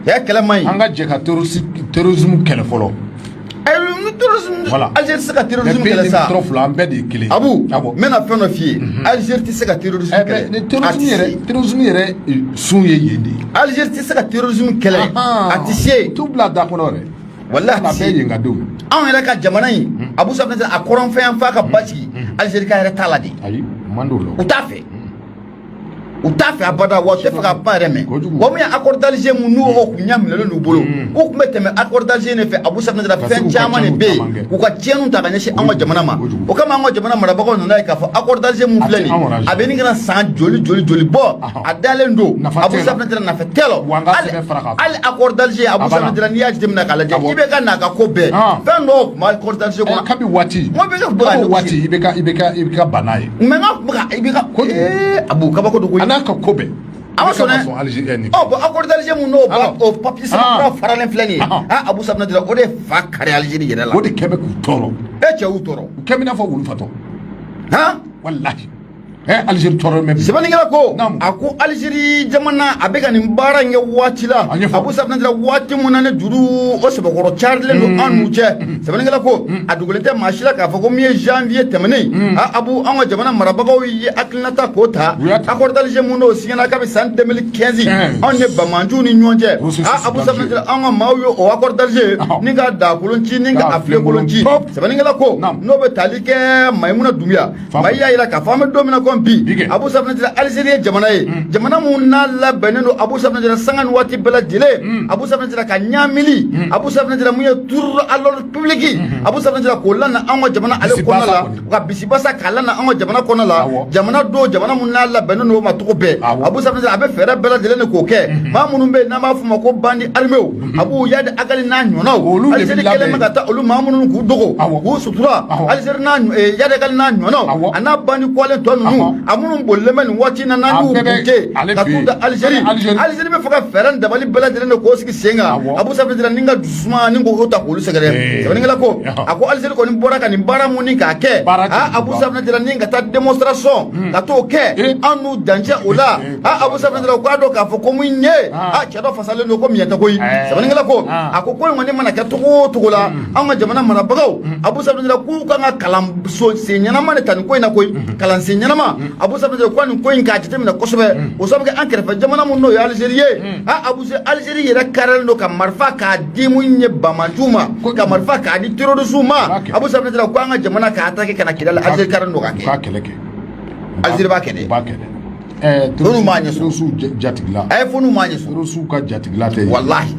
Speaker 1: Ɛ, kɛlɛ man ɲi.
Speaker 2: An ka jɛ ka terrorisme kɛlɛ fɔlɔ.
Speaker 1: Ni terrorisme.
Speaker 2: Voilà.
Speaker 1: Algérie tɛ se ka terrorisme kɛlɛ sa.
Speaker 2: Les fila, an bɛɛ de ye kelen.
Speaker 1: Abu, n bɛna fɛn dɔ f'i ye. Algérie tɛ se ka terrorisme kɛlɛ.
Speaker 2: Ni terrorisme yɛrɛ, terrorisme yɛrɛ sun ye yen de ye.
Speaker 1: Algérie tɛ se ka terrorisme kɛlɛ. A tɛ se.
Speaker 2: T'u bila da kɔnɔ yɛrɛ.
Speaker 1: Walahi, a tɛ se.
Speaker 2: A bɛɛ yen ka denw.
Speaker 1: Anw yɛrɛ ka jamana in, Abu Safinɛ, a kɔrɔnfɛ yan f'a ka basigi, Algérie ka yɛrɛ t'a la de.
Speaker 2: Ayi, man d'o la.
Speaker 1: U t'a fɛ. U t'a fɛ abada, wa u tɛ fɛ ka kuma yɛrɛ mɛn. Wa mun ye accord d'Alger mun n'u o kun ɲɛ minɛlen d'u bolo, u tun bɛ tɛmɛ accord d'Alger de fɛ. Abu Safinɛ, fɛn caman de bɛ yen k'u ka tiɲɛniw ta ka ɲɛsin an ka jamana ma. O kama an ka jamana marabagaw nana ye k'a fɔ accord d'Alger mun filɛ nin ye, a bɛ ɲini ka na san joli joli joli bɔ, a dalen don. Abu Safinɛ, nafa tɛ la. Hali accord d'Alger, Abu Safinɛ, n'i y'a jateminɛ k'a lajɛ, i bɛ ka n'a ka ko bɛɛ fɛn dɔw tun bɛ accord d'Alger kɔnɔ.
Speaker 2: Kabi waati.
Speaker 1: N ko bɛ ka bɔ
Speaker 2: ka waati i bɛ ka ban n'a ye.
Speaker 1: Mais n ka tun bɛ ka i bɛ ka ee, Abu, kabako don koyi.
Speaker 2: A n'a ka ko bɛɛ.
Speaker 1: A ma sɔn dɛ. Ɔ bon, accord d'Alger mun n'o o papier sɛbɛn kura faralen filɛ nin ye, ah, Abu Safinɛ, o de fa kari Algérie yɛrɛ la.
Speaker 2: O de kɛ bɛ k'u tɔɔrɔ.
Speaker 1: E cɛ, y'u tɔɔrɔ.
Speaker 2: U kɛ bɛ i n'a fɔ wulu fatɔ.
Speaker 1: Han.
Speaker 2: Walahi. Ɛ, Algérie tɔɔrɔ mɛ bi.
Speaker 1: Sɛbɛnnikɛla ko a ko Algérie jamana a bɛ ka nin baara in kɛ waati la, Abu Safinɛ, waati mun na ne juru o sɛbɛkɔrɔ carilen don an n'u cɛ. Sɛbɛnnikɛla ko a dogolen tɛ maa si la k'a fɔ ko min ye janvier tɛmɛnen, a Abu, an ka jamana marabagaw ye hakilinata k'o ta, accord d'Alger mun n'o signera kabi san 2015 anw ni banbaanciw ni ɲɔgɔn cɛ. A Abu Safinɛ, an ka maaw ye o accord d'Alger ni ka dakolon ci ni ka a filenkolon ci. Sɛbɛnnikɛla ko n'o bɛ tali kɛ Mayimuna Dunbiya, maa y'a jira k'a fɔ an bɛ don min na ko dɔn bi, Abu Safinɛ Jara, Alizeri ye jamana ye, jamana mun n'a labɛnnen don, Abu Safinɛ Jara, sanga ni waati bɛɛ lajɛlen, Abu Safinɛ Jara, ka ɲaamili, Abu Safinɛ Jara, mun ye trouble à l'ordre public, Abu Safinɛ Jara, k'o lana anw ka jamana ale kɔnɔna la, ka bisibasa k'a lana anw ka jamana kɔnɔna la. Jamana don, jamana mun n'a labɛnnen don o ma cogo bɛɛ, Abu Safinɛ Jara, a bɛ fɛɛrɛ bɛɛ lajɛlen de k'o kɛ. Maa minnu bɛ yen n'an b'a f'o ma ko bandits armés, Abu Iyad Ag Ghali n'a ɲɔgɔnnaw, Alizeri kɛlen bɛ ka taa olu maa minnu k'u dogo, k'u sutura, Alizeri n'a Iyad Ag Ghali n'a ɲɔgɔnnaw, a n'a bandits kɔlen tɔ ninnu, a minnu bolilen bɛ nin waati in na, n'an y'u bunte ka t'u da Alizeri, Alizeri bɛ fɛ ka fɛɛrɛ ni dabali bɛɛ lajɛlen de k'o sigi sen kan, Abu Safinɛ Jara, ni ka dusuma ni k'o ta k'olu sɛgɛrɛ. Sɛbɛnnikɛla ko, a ko Alizeri kɔni bɔra ka nin baara mun ni k'a kɛ, aa, Abu Safinɛ Jara, ni ka taa démonstration ka t'o kɛ an n'u dancɛ o la, aa, Abu Safinɛ Jara, k'a dɔn k'a fɔ ko mun ye, aa, cɛ dɔ fasalen don ko miɲɛ tɛ koyi. Sɛbɛnnikɛla ko, a ko ko in kɔni mana kɛ cogo o cogo la, an ka jamana marabagaw, Abu Safinɛ Jara, k'u kan ka kalanso sen ɲɛnama de ta nin ko in na koyi, kalansen ɲɛnama, Abu Safinɛ Jara, ko nin ko in k'a jateminɛ kosɛbɛ, o sababu kɛ an kɛrɛfɛ jamana mun n'o ye Alizeri ye, aa, Abu, Alizeri yɛrɛ kariyalen don ka marifa k'a di mun ye bamanciw ma, ka marifa k'a di terroristew ma. Abu Safinɛ Jara, ko an ka jamana k'a attaquer ka na Kidali, Alizeri kariyalen don k'a
Speaker 2: kɛ.
Speaker 1: Alizeri b'a kɛ dɛ.
Speaker 2: U b'a kɛ dɛ.
Speaker 1: Fo n'u m'a ɲɛ sɔrɔ.
Speaker 2: Terroristew jatigila.
Speaker 1: A ye, fo n'u m'a ɲɛ sɔrɔ.
Speaker 2: Terroristew ka jatigila tɛ.
Speaker 1: Walahi,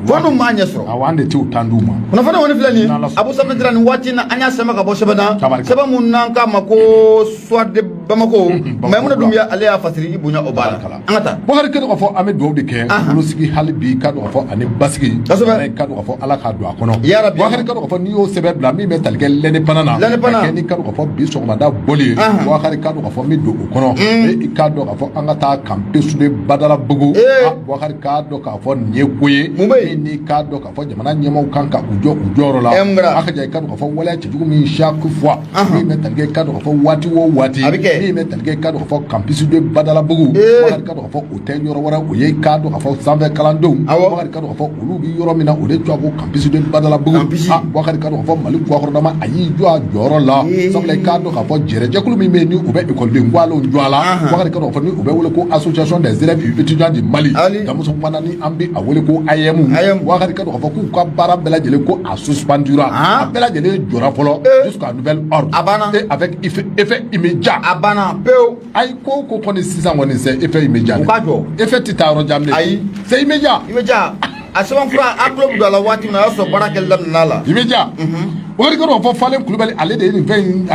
Speaker 1: fo n'u m'a ɲɛ sɔrɔ.
Speaker 2: Awɔ, an de t'u tan d'u ma.
Speaker 1: Kunnafoni kɔni filɛ nin ye, Abu Safinɛ Jara, nin waati in na, an y'a sɛbɛn ka bɔ sɛbɛn na, sɛbɛn mun n'an k'a ma ko Soir de Bamako, Maimuna Doumbia, ale y'a fasiri. I bonya o b'a la, an ka taa.
Speaker 2: Bakari, kɛ dɔn k'a fɔ an bɛ dugawu de kɛ bolosigi hali bi, ka dɔn k'a fɔ ani basigi. Ka dɔn k'a fɔ Ala k'a don a kɔnɔ.
Speaker 1: Yarabi.
Speaker 2: Bakari, ka dɔn k'a fɔ n'i y'o sɛbɛn bila min bɛ tali kɛ l'Indépendant na.
Speaker 1: L'Indépendant.
Speaker 2: Ka kɛ ni ka dɔn k'a fɔ bi sɔgɔmada bɔli ye. Bakari, ka dɔn k'a fɔ min don o kɔnɔ. I k'a dɔn k'a fɔ an ka taa campus de Badalabugu. Bakari, k'a dɔn k'a fɔ nin ye ko ye.
Speaker 1: Mun bɛ yen?
Speaker 2: Min n'i k'a dɔn k'a fɔ jamana ɲɛmaaw kan ka u jɔ u jɔyɔrɔ la.
Speaker 1: Mun kɛra?
Speaker 2: A ka ja, i ka dɔn k'a fɔ waleya cɛjugu min chaque fois min bɛ tali kɛ, i ka dɔn k'a fɔ waati o waati.
Speaker 1: A bɛ kɛ.
Speaker 2: Min bɛ tali kɛ, i ka dɔn k'a fɔ campus de Badalabugu. Bakari, ka dɔn k'a fɔ o tɛ yɔrɔ wɛrɛ, o ye k'a dɔn k'a fɔ sanfɛ kalandenw. Bakari, ka dɔn k'a fɔ olu bɛ yɔrɔ min na, o de tɔgɔ ko campus de Badalabugu.
Speaker 1: Campus.
Speaker 2: Ah, Bakari, ka dɔn k'a fɔ Mali gakɔrɔdama a y'i jɔ a jɔyɔrɔ la. Sabula i k'a dɔn k'a fɔ jɛrɛjɛkulu min bɛ yen ni u bɛ ekɔliden guwalenw jɔ a la. Bakari, ka dɔn k'a fɔ ni u bɛ wele ko Association des élèves et étudiants du Mali.
Speaker 1: Ali.
Speaker 2: Jamuso kumana ni an bɛ a wele ko AEEM.
Speaker 1: AEEM.
Speaker 2: Bakari, ka dɔn k'a fɔ k'u ka baara bɛɛ lajɛlen ko a suspendura. A bɛɛ lajɛlen jɔra fɔlɔ jusqu'à nouvel ordre.
Speaker 1: A banna.
Speaker 2: Et avec effet immédiat.
Speaker 1: A banna pewu.
Speaker 2: Ayi, ko ko kɔni sisan kɔni c'est effet immédiat.
Speaker 1: U ka jɔ.
Speaker 2: Effet tɛ taa yɔrɔ jan bilen.
Speaker 1: Ayi.
Speaker 2: C'est immédiat.
Speaker 1: Immédiat. A sɛbɛn fura, a tulo bɛ don a la waati min na, o y'a sɔrɔ baara kɛli daminɛ la.
Speaker 2: Immédiat. Bakari, ka dɔn k'a fɔ Falen Kulubali, ale de ye nin fɛn in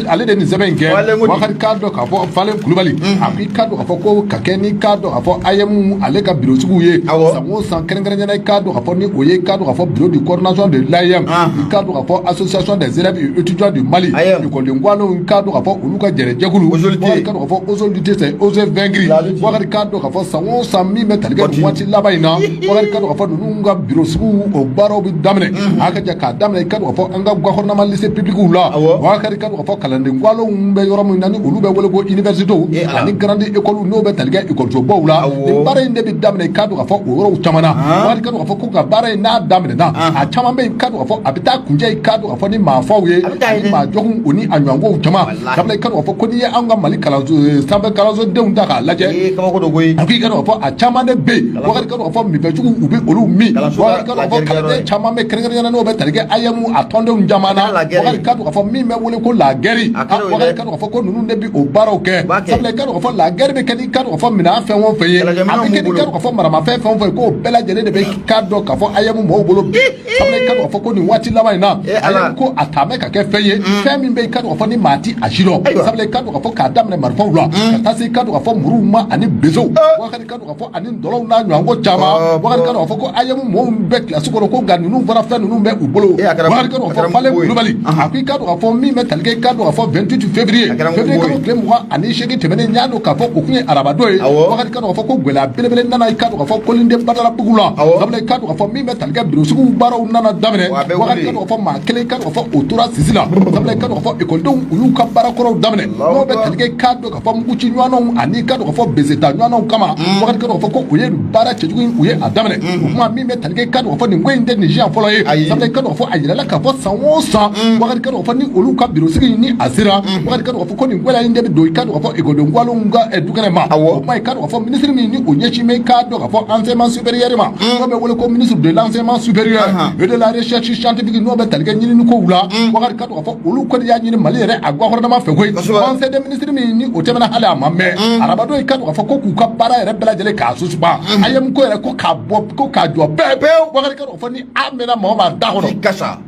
Speaker 2: ale de ye nin sɛbɛn in kɛ.
Speaker 1: Falen ko di?
Speaker 2: Bakari, k'a dɔn k'a fɔ Falen Kulubali, a ko i k'a dɔn k'a fɔ ko ka kɛ ni k'a dɔn k'a fɔ AEEM ale ka bureau tigiw ye. San o san, kɛrɛnkɛrɛnnenya la, i k'a dɔn k'a fɔ ni o ye i k'a dɔn k'a fɔ bureau de coordination de l'AEEM, i k'a dɔn k'a fɔ Association des élèves et étudiants du Mali,
Speaker 1: AEEM.
Speaker 2: ekɔliden guwalenw, i k'a dɔn k'a fɔ olu ka jɛrɛjɛkulu.
Speaker 1: Oser lutter.
Speaker 2: Bakari, k'a dɔn k'a fɔ oser lutter, c'est oser vaincre.
Speaker 1: La lutte.
Speaker 2: Bakari, k'a dɔn k'a fɔ san o san min bɛ tali kɛ nin
Speaker 1: Continue.
Speaker 2: waati laban in na, Bakari, k'a dɔn k'a fɔ ninnu ka bureau sigiw o baaraw bɛ daminɛ. A ka jɛ k'a daminɛ, i k'a dɔn k'a fɔ an ka gouvernement lycée public la. Bakari, k'a dɔn k'a fɔ kalanden guwalenw bɛ yɔrɔ min na ni olu bɛ wele ko université
Speaker 1: Eh, Ala.
Speaker 2: ani grande école, n'o bɛ tali kɛ ekɔlisobaw la. Nin baara in de bɛ daminɛ, i k'a dɔn k'a fɔ o yɔrɔw caman na. Bakari, k'a dɔn k'a fɔ ko nka baara in n'a daminɛna, a caman bɛ yen, k'a dɔn k'a fɔ a bɛ taa kuncɛ, i k'a dɔn k'a fɔ ni maafaw ye
Speaker 1: A bɛ taa yen
Speaker 2: ani
Speaker 1: dɛ.
Speaker 2: maa jɔnw o ni a ɲɔgɔnw caman.
Speaker 1: Walahi.
Speaker 2: Sabula i k'a dɔn k'a fɔ ko n'i ye anw ka Mali kalanso sanfɛ kalansodenw ta k'a lajɛ,
Speaker 1: Ee, kabako don koyi.
Speaker 2: a ko i ka dɔn k'a fɔ a caman de bɛ yen, Bakari, ka dɔn k'a fɔ minfɛjugu u bɛ olu min.
Speaker 1: Kalanso
Speaker 2: Bakari, ka dɔn k'a fɔ
Speaker 1: la
Speaker 2: kalanden
Speaker 1: guerre.
Speaker 2: caman bɛ kɛrɛnkɛrɛnnenya la n'o bɛ tali kɛ AEEM a tɔndenw caman na.
Speaker 1: A kɛra la guerre
Speaker 2: Bakari,
Speaker 1: ye.
Speaker 2: ka dɔn k'a fɔ min bɛ wele ko la guerre.
Speaker 1: A kɛra o ye
Speaker 2: Bakari,
Speaker 1: dɛ.
Speaker 2: ka dɔn k'a fɔ ko ninnu de bɛ o baaraw kɛ.
Speaker 1: U b'a kɛ.
Speaker 2: Sabula i ka dɔn k'a fɔ la guerre bɛ kɛ ni ka dɔn k'a fɔ minɛn fɛn o fɛn ye, a
Speaker 1: Kɛlɛkɛminɛnw
Speaker 2: bɛ kɛ
Speaker 1: b'u
Speaker 2: ni
Speaker 1: bolo.
Speaker 2: ka dɔn k'a fɔ maramafɛn fɛn o fɛn ye, k'o bɛɛ lajɛlen de bɛ k'a dɔn k'a fɔ AEEM mɔgɔw bolo bi. Sabula i ka dɔn k'a fɔ ko nin waati laban in na,
Speaker 1: Eh, Ala.
Speaker 2: AEEM ko a taamɛ ka kɛ fɛn ye, fɛn min bɛ yen, i ka dɔn k'a fɔ ni maa ti a si dɔn. Sabula i ka dɔn k'a fɔ k'a daminɛ marifaw la ka taa se i ka dɔn k'a fɔ muruw ma ani besow, Bakari, ka dɔn k'a fɔ ani dɔlɔw n'a ɲɔgɔnko caman. Bakari, ka dɔn k'a fɔ ko AEEM mɔgɔw bɛ kilasi kɔnɔ, ko nka ninnu fana fɛn ninnu bɛ u bolo.
Speaker 1: Eh, a kɛra
Speaker 2: Bakari, ka dɔn
Speaker 1: a
Speaker 2: k'a
Speaker 1: kɛra
Speaker 2: fɔ Falen
Speaker 1: mugu ye.
Speaker 2: Kulubali, a ko i ka dɔn k'a fɔ min bɛ tali kɛ, i ka dɔn k'a fɔ 28 février,
Speaker 1: A kɛra mugu
Speaker 2: février
Speaker 1: ye.
Speaker 2: kalo tile 28 tɛmɛnen, n y'a dɔn k'a fɔ o tun ye arabadon ye. Bakari, ka dɔn k'a fɔ ko gɛlɛya belebele nana, i ka dɔn k'a fɔ Colline de Badalabugu la. Sabula i ka dɔn k'a fɔ min bɛ tali kɛ bureau sigiw baaraw nana daminɛ.
Speaker 1: Wa a bɛ
Speaker 2: Bakari,
Speaker 1: wuli.
Speaker 2: ka dɔn k'a fɔ maa kelen, i ka dɔn k'a fɔ o tora sisi la. Sabula i ka dɔn k'a fɔ ekɔlidenw u y'u ka baara kɔrɔw daminɛ, n'o bɛ tali kɛ, i k'a dɔn k'a fɔ muguci ɲɔgɔnnaw ani i ka dɔn k'a fɔ beseta ɲɔgɔnnaw kama. Bakari, ka dɔn k'a fɔ ko u ye nin baara cɛjugu in u ye a daminɛ. O kuma min bɛ tali kɛ, i ka dɔn k'a fɔ nin ko in tɛ nin siɲɛ fɔlɔ ye.
Speaker 1: Ayi.
Speaker 2: Sabula i ka dɔn k'a fɔ a yirala k'a fɔ san o san, Bakari, ka dɔn k'a fɔ ni olu ka biro sigi ni a sera, Bakari, ka dɔn k'a fɔ ko nin gɛlɛya in de bɛ don, i ka dɔn k'a fɔ ekɔliden gwalenw ka dukɛnɛ ma. O kuma, i ka dɔn k'a fɔ minisiri min ni o ɲɛsin bɛ, i k'a dɔn k'a fɔ enseignement supérieur ma, n'o bɛ wele ko ministre de l'enseignement supérieur et de la recherche scientifique, n'o bɛ tali kɛ ɲinini kow la, Bakari, ka dɔn k'a fɔ olu kɔni y'a ɲini Mali yɛrɛ a gouvernement fɛ koyi. Conseil des ministres min ni o tɛmɛna, hali a ma mɛn, arabadon, i ka dɔn k'a fɔ ko k'u ka baara yɛrɛ bɛɛ lajɛlen k'a suspend, AEEM ko yɛrɛ ko k'a bɔ, ko k'a jɔ pewu pewu. Bakari, ka dɔn k'a fɔ ni a mɛnna maa o maa da kɔnɔ,
Speaker 1: f'i ka sa,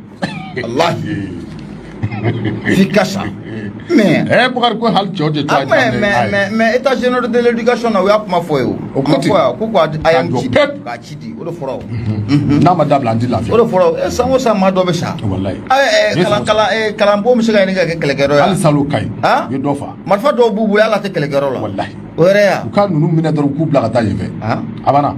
Speaker 1: walahi, f'i ka sa, mais
Speaker 2: Bakari, ko hali cɛw tɛ to a
Speaker 1: mais état général de l'éducation na, u y'a kuma fɔ ye, o
Speaker 2: O
Speaker 1: kuma
Speaker 2: ko ten.
Speaker 1: fɔ yan ko AEEM
Speaker 2: jɔ
Speaker 1: ci
Speaker 2: pewu.
Speaker 1: K'a ci di, o de fɔra o.
Speaker 2: N'a ma dabila, an ti lafiya.
Speaker 1: O de fɔra o. San o san, maa dɔ bɛ sa.
Speaker 2: Walayi.
Speaker 1: Kalan kalan kalanbon bɛ se ka ɲini ka kɛ kɛlɛkɛyɔrɔ ye.
Speaker 2: Hali salo ka ɲi.
Speaker 1: Ah?
Speaker 2: U ye dɔ fa.
Speaker 1: Marifa dɔw b'u bolo, hali a tɛ kɛlɛkɛyɔrɔ la.
Speaker 2: Walahi.
Speaker 1: O yɛrɛ ya.
Speaker 2: U ka ninnu minɛ dɔrɔn, k'u bila ka taa yen fɛ.
Speaker 1: Ah?
Speaker 2: A banna.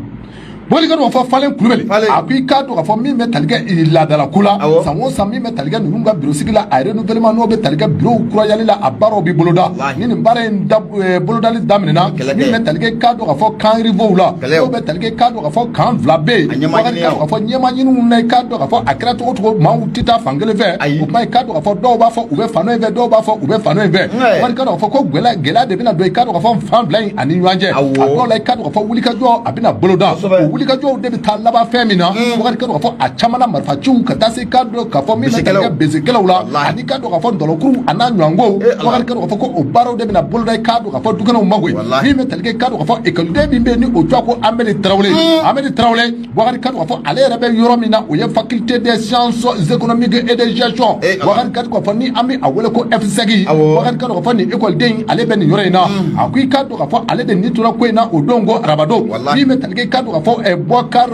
Speaker 2: Bɔli, ka dɔn k'a fɔ Falen Kulubali,
Speaker 1: Falen.
Speaker 2: a ko i k'a dɔn k'a fɔ min bɛ tali kɛ laadala ko la, san o san, min bɛ tali kɛ ninnu ka biro sigi la, a renouvellement, n'o bɛ tali kɛ bureau kurayali la, a baaraw bɛ boloda.
Speaker 1: Walahi.
Speaker 2: Ni nin baara in da bolodali daminɛna,
Speaker 1: Kɛlɛ tɛ.
Speaker 2: min bɛ tali kɛ, k'a dɔn k'a fɔ camp rivaux la,
Speaker 1: Kɛlɛ o.
Speaker 2: n'o bɛ tali kɛ, k'a dɔn k'a fɔ camp fila bɛ yen.
Speaker 1: A ɲɛma
Speaker 2: Bakari,
Speaker 1: ɲiniya
Speaker 2: k'a dɔn k'a fɔ ɲɛma ɲiniw na, i k'a dɔn k'a fɔ a kɛra cogo o cogo, maaw tɛ taa fan kelen fɛ.
Speaker 1: Ayi.
Speaker 2: O kuma, i k'a dɔn k'a fɔ dɔw b'a fɔ u bɛ fan dɔ in fɛ, dɔw b'a fɔ u bɛ fan dɔ in fɛ. Bakari, k'a dɔn k'a fɔ ko gɛlɛya gɛlɛya de bɛna don, i k'a dɔn k'a fɔ fan fila in ani ɲɔgɔn cɛ. A dɔw la, i k'a dɔn k'a fɔ wulikajɔ a bɛna boloda. O wulikajɔw de bɛ taa laban fɛn min na, Bakari, k'a dɔn k'a fɔ a caman na, marifaciw ka taa se, k'a dɔn k'a fɔ min bɛ tali kɛ besekɛlaw la, ani k'a dɔn k'a fɔ ndɔlɔkuruw a n'a ɲɔgɔnkow.
Speaker 1: Eh, Ala.
Speaker 2: Bakari, k'a dɔn k'a fɔ ko o baaraw de bɛna boloda, i k'a dɔn k'a fɔ dukɛnɛw ma koyi. Min bɛ tali kɛ, k'a dɔn k'a fɔ ekɔliden min bɛ yen ni o tɔgɔ ko Amedi Tarawele, Amedi Tarawele, Bakari, k'a dɔn k'a fɔ ale yɛrɛ bɛ yɔrɔ min na, o ye faculté des sciences économiques et de gestion.
Speaker 1: Eh, Ala.
Speaker 2: Bakari, k'a dɔn k'a fɔ ni an bɛ a wele ko FSEG. Bakari, k'a dɔn k'a fɔ nin ekɔliden in, ale bɛ nin yɔrɔ in na. A ko i k'a dɔn k'a fɔ ale de ni tora ko in na o don ko arabadon. Min bɛ tali kɛ, i k'a dɔn k'a fɔ Bɔkar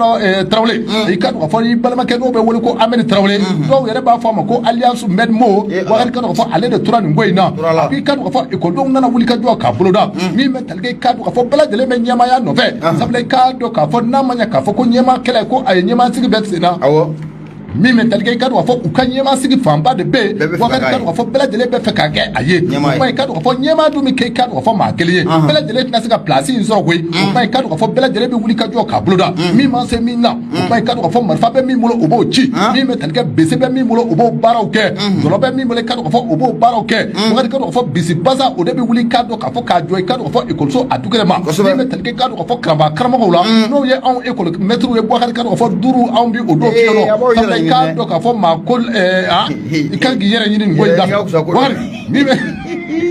Speaker 2: Tarawele, i k'a dɔn k'a fɔ i balimakɛ n'o bɛ wele ko Amedi Tarawele, dɔw yɛrɛ b'a fɔ a ma ko alias Medmo.
Speaker 1: Eh, Ala.
Speaker 2: Bakari, k'a dɔn k'a fɔ ale de tora nin ko in na.
Speaker 1: Tora la.
Speaker 2: A ko i k'a dɔn k'a fɔ ekɔlidenw nana wuli ka jɔ k'a boloda. Min bɛ tali kɛ, i k'a dɔn k'a fɔ bɛɛ lajɛlen bɛ ɲɛmaaya nɔfɛ, sabula i k'a dɔn k'a fɔ n'a ma ɲɛ k'a fɔ ko ɲɛmaa kɛlɛ, ko a ye ɲɛmaa sigi bɛ sen na. Min bɛ tali kɛ, i k'a dɔn k'a fɔ u ka ɲɛmaa sigi fanba de bɛ yen.
Speaker 1: Bɛɛ bɛ fɛ ka
Speaker 2: Bakari,
Speaker 1: k'a
Speaker 2: k'a
Speaker 1: ye.
Speaker 2: dɔn k'a fɔ bɛɛ lajɛlen bɛ fɛ k'a kɛ a ye.
Speaker 1: Ɲɛmaa ye.
Speaker 2: O kuma, i k'a dɔn k'a fɔ ɲɛmaa dun bɛ kɛ, i k'a dɔn k'a fɔ maa kelen ye, bɛɛ lajɛlen tɛna se ka place in sɔrɔ koyi. O kuma, i k'a dɔn k'a fɔ bɛɛ lajɛlen bɛ wuli ka jɔ k'a boloda. Min ma se min na, o kuma, i k'a dɔn k'a fɔ marifa bɛ min bolo, o b'o ci. Min bɛ tali kɛ, bese bɛ min bolo, o b'o baaraw kɛ. Dɔlɔ bɛ min bolo, i k'a dɔn k'a fɔ o b'o baaraw kɛ. Bakari, k'a dɔn k'a fɔ bisi basa, o de bɛ wuli, k'a dɔn k'a fɔ k'a jɔ, i k'a dɔn k'a fɔ ekɔliso a dukɛnɛ ma. Min bɛ tali kɛ, k'a dɔn k'a fɔ karamɔgɔw la, n'o ye anw ekɔli mɛtiriw ye, Bakari, k'a dɔn k'a fɔ duuru anw bi o don
Speaker 1: Eh,
Speaker 2: fiye
Speaker 1: a b'aw yɛrɛ
Speaker 2: sabula i
Speaker 1: ɲini
Speaker 2: k'a
Speaker 1: dɛ.
Speaker 2: dɔn k'a fɔ maa ko i kan k'i yɛrɛ ɲini nin ko in
Speaker 1: Yɛrɛ
Speaker 2: da
Speaker 1: ɲini ka fisa ko dɔ.
Speaker 2: Bakari, min bɛ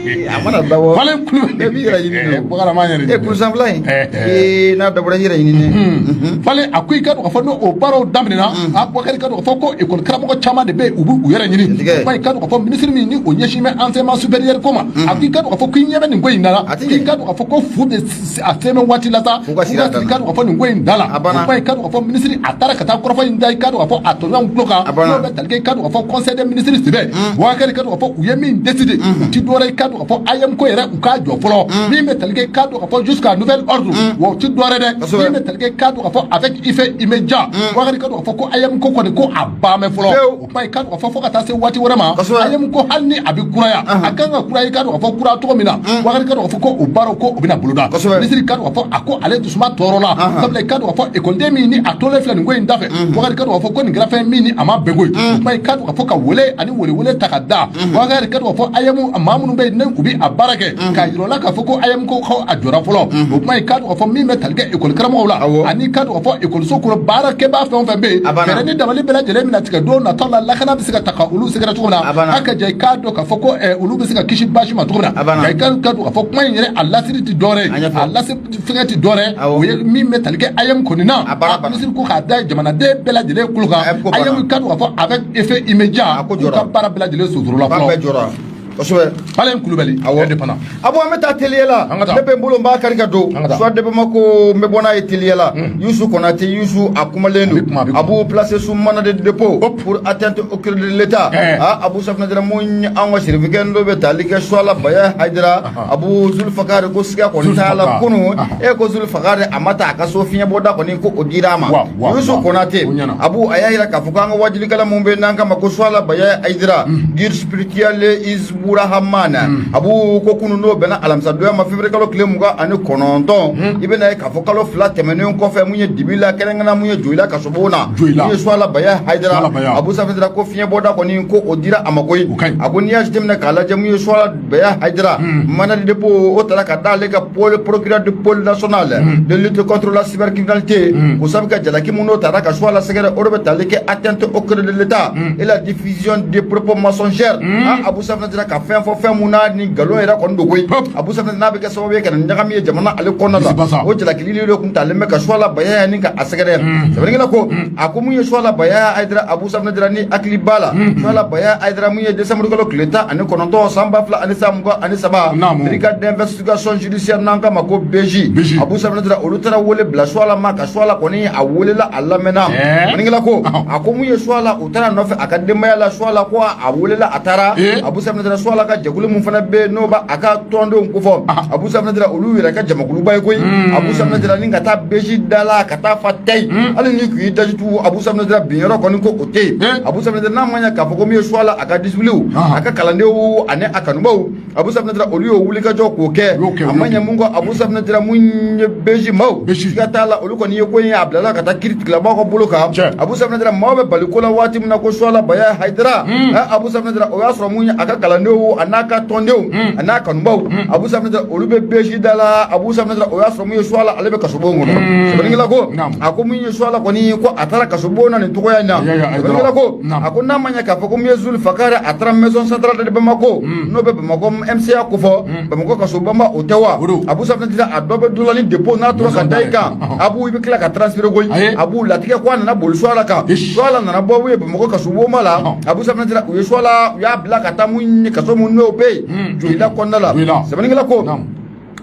Speaker 1: A mana dabɔ.
Speaker 2: Falen Kulubali.
Speaker 1: Bɛɛ b'i yɛrɛ ɲini de o.
Speaker 2: Bakari, a m'a yɛrɛ ɲini.
Speaker 1: Kulusan fila in.
Speaker 2: Eh, eh.
Speaker 1: N'a dabɔra i yɛrɛ ɲini dɛ.
Speaker 2: Falen, a ko i ka dɔn k'a fɔ n'o baaraw daminɛna, a Bakari, ka dɔn k'a fɔ ko ekɔli karamɔgɔ caman de bɛ yen, u b'u yɛrɛ ɲini.
Speaker 1: Tigɛ.
Speaker 2: O kuma, i ka dɔn k'a fɔ minisiri min ni o ɲɛsin bɛ enseignement supérieur ko ma, a ko i ka dɔn k'a fɔ k'i ɲɛ bɛ nin ko in na la,
Speaker 1: A ti
Speaker 2: k'i
Speaker 1: ɲɛ.
Speaker 2: ka dɔn k'a fɔ ko fu de a sɛmɛ waati la sa,
Speaker 1: F'u ka siri a da la.
Speaker 2: i ka dɔn k'a fɔ nin ko in da la.
Speaker 1: A banna.
Speaker 2: O kuma, i ka dɔn k'a fɔ minisiri a taara ka taa kɔrɔfɔ in da, i ka dɔn k'a fɔ a tɔɲɔgɔnw tulo kan,
Speaker 1: A banna.
Speaker 2: n'o bɛ tali kɛ, i ka dɔn k'a fɔ conseil des ministres sɛbɛ. Bakari, ka dɔn k'a fɔ u ye min décider, u ti dɔwɛrɛ, i ka dɔn k'a fɔ AEEM ko yɛrɛ, u k'a jɔ fɔlɔ. Min bɛ tali kɛ, i k'a dɔn k'a fɔ jusqu'à nouvel ordre, wa u ti dɔwɛrɛ dɛ. Min bɛ tali kɛ, i k'a dɔn k'a fɔ avec effet immédiat, Bakari, ka dɔn k'a fɔ ko AEEM ko kɔni, ko a ban bɛ fɔlɔ. O kuma, i k'a dɔn k'a fɔ fo ka taa se waati wɛrɛ ma, AEEM ko hali ni a bɛ kuraya, a kan ka kuraya, i k'a dɔn k'a fɔ kura cogo min na, Bakari, ka dɔn k'a fɔ ko o baaraw ko o bɛna boloda. Minisiri, ka dɔn k'a fɔ a ko ale dusuma tɔɔrɔ la, sabula i k'a dɔn k'a fɔ ekɔliden min ni a tolen filɛ nin ko in da fɛ, Bakari, ka dɔn k'a fɔ ko nin kɛra fɛn min ni a ma bɛn koyi. O kuma, i k'a dɔn k'a fɔ ka wele ani welewele ta ka da, Bakari, ka dɔn k'a fɔ AEEM maa minnu bɛ yen ni u bɛ a baara kɛ, k'a yira u la k'a fɔ ko AEEM ko a jɔra fɔlɔ. O kuma, i k'a dɔn k'a fɔ min bɛ tali kɛ ekɔli karamɔgɔw la, ani k'a dɔn k'a fɔ ekɔliso kɔnɔ baarakɛbaa fɛn o fɛn bɛ yen,
Speaker 1: A banna.
Speaker 2: fɛɛrɛ ni dabali bɛɛ lajɛlen bɛna tigɛ don nataw la, lakana bɛ se ka ta ka olu sɛgɛrɛ cogo min na,
Speaker 1: A banna.
Speaker 2: a ka jɛ, i k'a dɔn k'a fɔ ko olu bɛ se ka kisi baasi ma cogo min na.
Speaker 1: A banna.
Speaker 2: Nka i ka dɔn k'a fɔ kuma in yɛrɛ, a lasiri tɛ dɔwɛrɛ
Speaker 1: A
Speaker 2: ye,
Speaker 1: ɲɛfɔ.
Speaker 2: a lase fɛngɛ tɛ dɔwɛrɛ ye, o ye min bɛ tali kɛ AEEM kɔni na.
Speaker 1: A baara banna.
Speaker 2: Minisiri ko k'a da jamanaden bɛɛ lajɛlen tulo kan,
Speaker 1: AEEM ko banna.
Speaker 2: AEEM, ka dɔn k'a fɔ avec effet immédiat,
Speaker 1: A ko
Speaker 2: k'u
Speaker 1: jɔra.
Speaker 2: ka baara bɛɛ lajɛlen sonsoro la
Speaker 1: Ba bɛɛ
Speaker 2: fɔlɔ.
Speaker 1: jɔra. Kosɛbɛ.
Speaker 2: Falen Kulubali, indépendant.
Speaker 1: Abu, an bɛ taa teliya la.
Speaker 2: An ka taa.
Speaker 1: Ne bɛ n bolo, n b'a kari ka don.
Speaker 2: An ka taa.
Speaker 1: Soit de Bamako, n bɛ bɔ n'a ye teliya la. Yusu Konate, Yusu a kumalen
Speaker 2: A bɛ kuma, a bɛ
Speaker 1: don.
Speaker 2: kuma.
Speaker 1: Abu placé sous mandat de dépôt pour atteinte au crédit de l'État. Ah, Abu Safina Jara, mun ye anw ka sirifikɛ dɔ bɛ tali kɛ Suala Baya Hayidara. Abu Zulfakari ko siga kɔni t'a la
Speaker 2: Zulfakar.
Speaker 1: kunun. E ko Zulfakari a ma taa a ka so fiɲɛbɔda kɔni ko o dira a ma.
Speaker 2: Wa, wa,
Speaker 1: Yusu
Speaker 2: wa.
Speaker 1: Konate.
Speaker 2: O ɲɛna.
Speaker 1: Abu a y'a yira k'a fɔ ko an ka wajulikɛla mun bɛ n'an kama ko Suala Baya Hayidara, guide spirituel Hizbu Aburahamana. Abu ko kunun n'o bɛnna alamisadonya ma, février kalo tile 29, i bɛna ye k'a fɔ kalo 2 tɛmɛnen kɔfɛ, mun ye dibi la, kɛrɛnkɛrɛnnenya mun ye Joyila kasobon na, mun ye Suwala Baya Hayidara, Abu Safinɛ ko fiɲɛbɔda kɔni ko o dira a ma koyi. A ko n'i y'a jateminɛ k'a lajɛ, mun ye Suwala Baya Hayidara, mandat de dépôt o taara ka d'ale ka pôle procureur du pôle national de lutte contre la cybercriminalité, ko sabu ka jalaki mun n'o taara ka Suwala sɛgɛrɛ, o de bɛ tali kɛ atteinte au cœur de l'État et la diffusion des propos mensongères. Abu Safinɛ ka fɛn fɔ, fɛn mun n'a ni nkalon yɛrɛ kɔni don koyi. Abu Safinɛ n'a bɛ kɛ sababu ye ka na ɲagami ye jamana ale kɔnɔna la, o jalakili de tun talen bɛ ka Suwala Baya ni ka a sɛgɛrɛ. Sɛbɛnnikɛla ko a ko mun ye Suwala Baya Hayidara, Abu Safinɛ ni hakili b'a la, Suwala Baya Hayidara, mun ye décembre kalo tile 19 san 2023, brigade d'investigation judiciaire n'an k'a ma ko BJ, Abu Safinɛ olu taara wele bila Suwala ma, ka Suwala kɔni a welela, a lamɛnna. Sɛbɛnnikɛla ko a ko mun ye Suwala, u taara nɔfɛ a ka denbaya la. Suwala ko a welela, a taara. Abu Safinɛ Suwala ka jɛkulu mun fana bɛ yen n'o b'a a ka tɔndenw kofɔ, Abu Safinɛ olu yɛrɛ ka jamakuluba ye koyi. Abu Safinɛ ni ka taa BJ da la ka taa fa tɛyi, hali ni k'i daji tugu, Abu Safinɛ bin yɔrɔ kɔni ko o tɛ yen. Abu Safinɛ n'a ma ɲɛ k'a fɔ ko min ye Suwala a ka disciplinew, a ka kalandenw ani a kanubaw, Abu Safinɛ olu y'o wulikajɔ k'o kɛ. A ma ɲɛ mun kɔ, Abu Safinɛ mun ye BJ maaw, siga t'a la, olu kɔni ye ko in a bilala ka taa kiiri tigilamɔgɔw ka bolo kan. Abu Safinɛ maaw bɛ bali ko la waati min na ko Suwala Baya Hayidara, Abu Safinɛ o y'a sɔrɔ mun ye a ka kalandenw a n'a ka tɔndenw a n'a kanubaw, Abu Safinɛ olu bɛ BJ da la. Abu Safinɛ o y'a sɔrɔ mun ye Suwala ale bɛ kasobon kɔnɔ. Sɛbɛnnikɛla ko a ko mun ye Suwala kɔni ko a taara kasobon na nin cogoya in na. Sɛbɛnnikɛla ko a ko n'a ma ɲɛ k'a fɔ ko mun ye Zulfakari a taara maison centrale de Bamako, n'o bɛ Bamakɔ MCA kofɔ, Bamakɔ kasobonba o tɛ wa? Abu Safinɛ a dɔ bɛ dɔ la ni dépôt n'a tora ka da i kan, Abu i bɛ tila ka transférer koyi. Abu latigɛ ko a nana boli Suwala kan, Suwala nana bɔ mun ye Bamakɔ kasobonba la. Abu Safinɛ u ye Suwala u y'a bila ka taa mun ye kaso mun n'o bɛ yen Joyila kɔnɔna la. Sɛbɛnnikɛla ko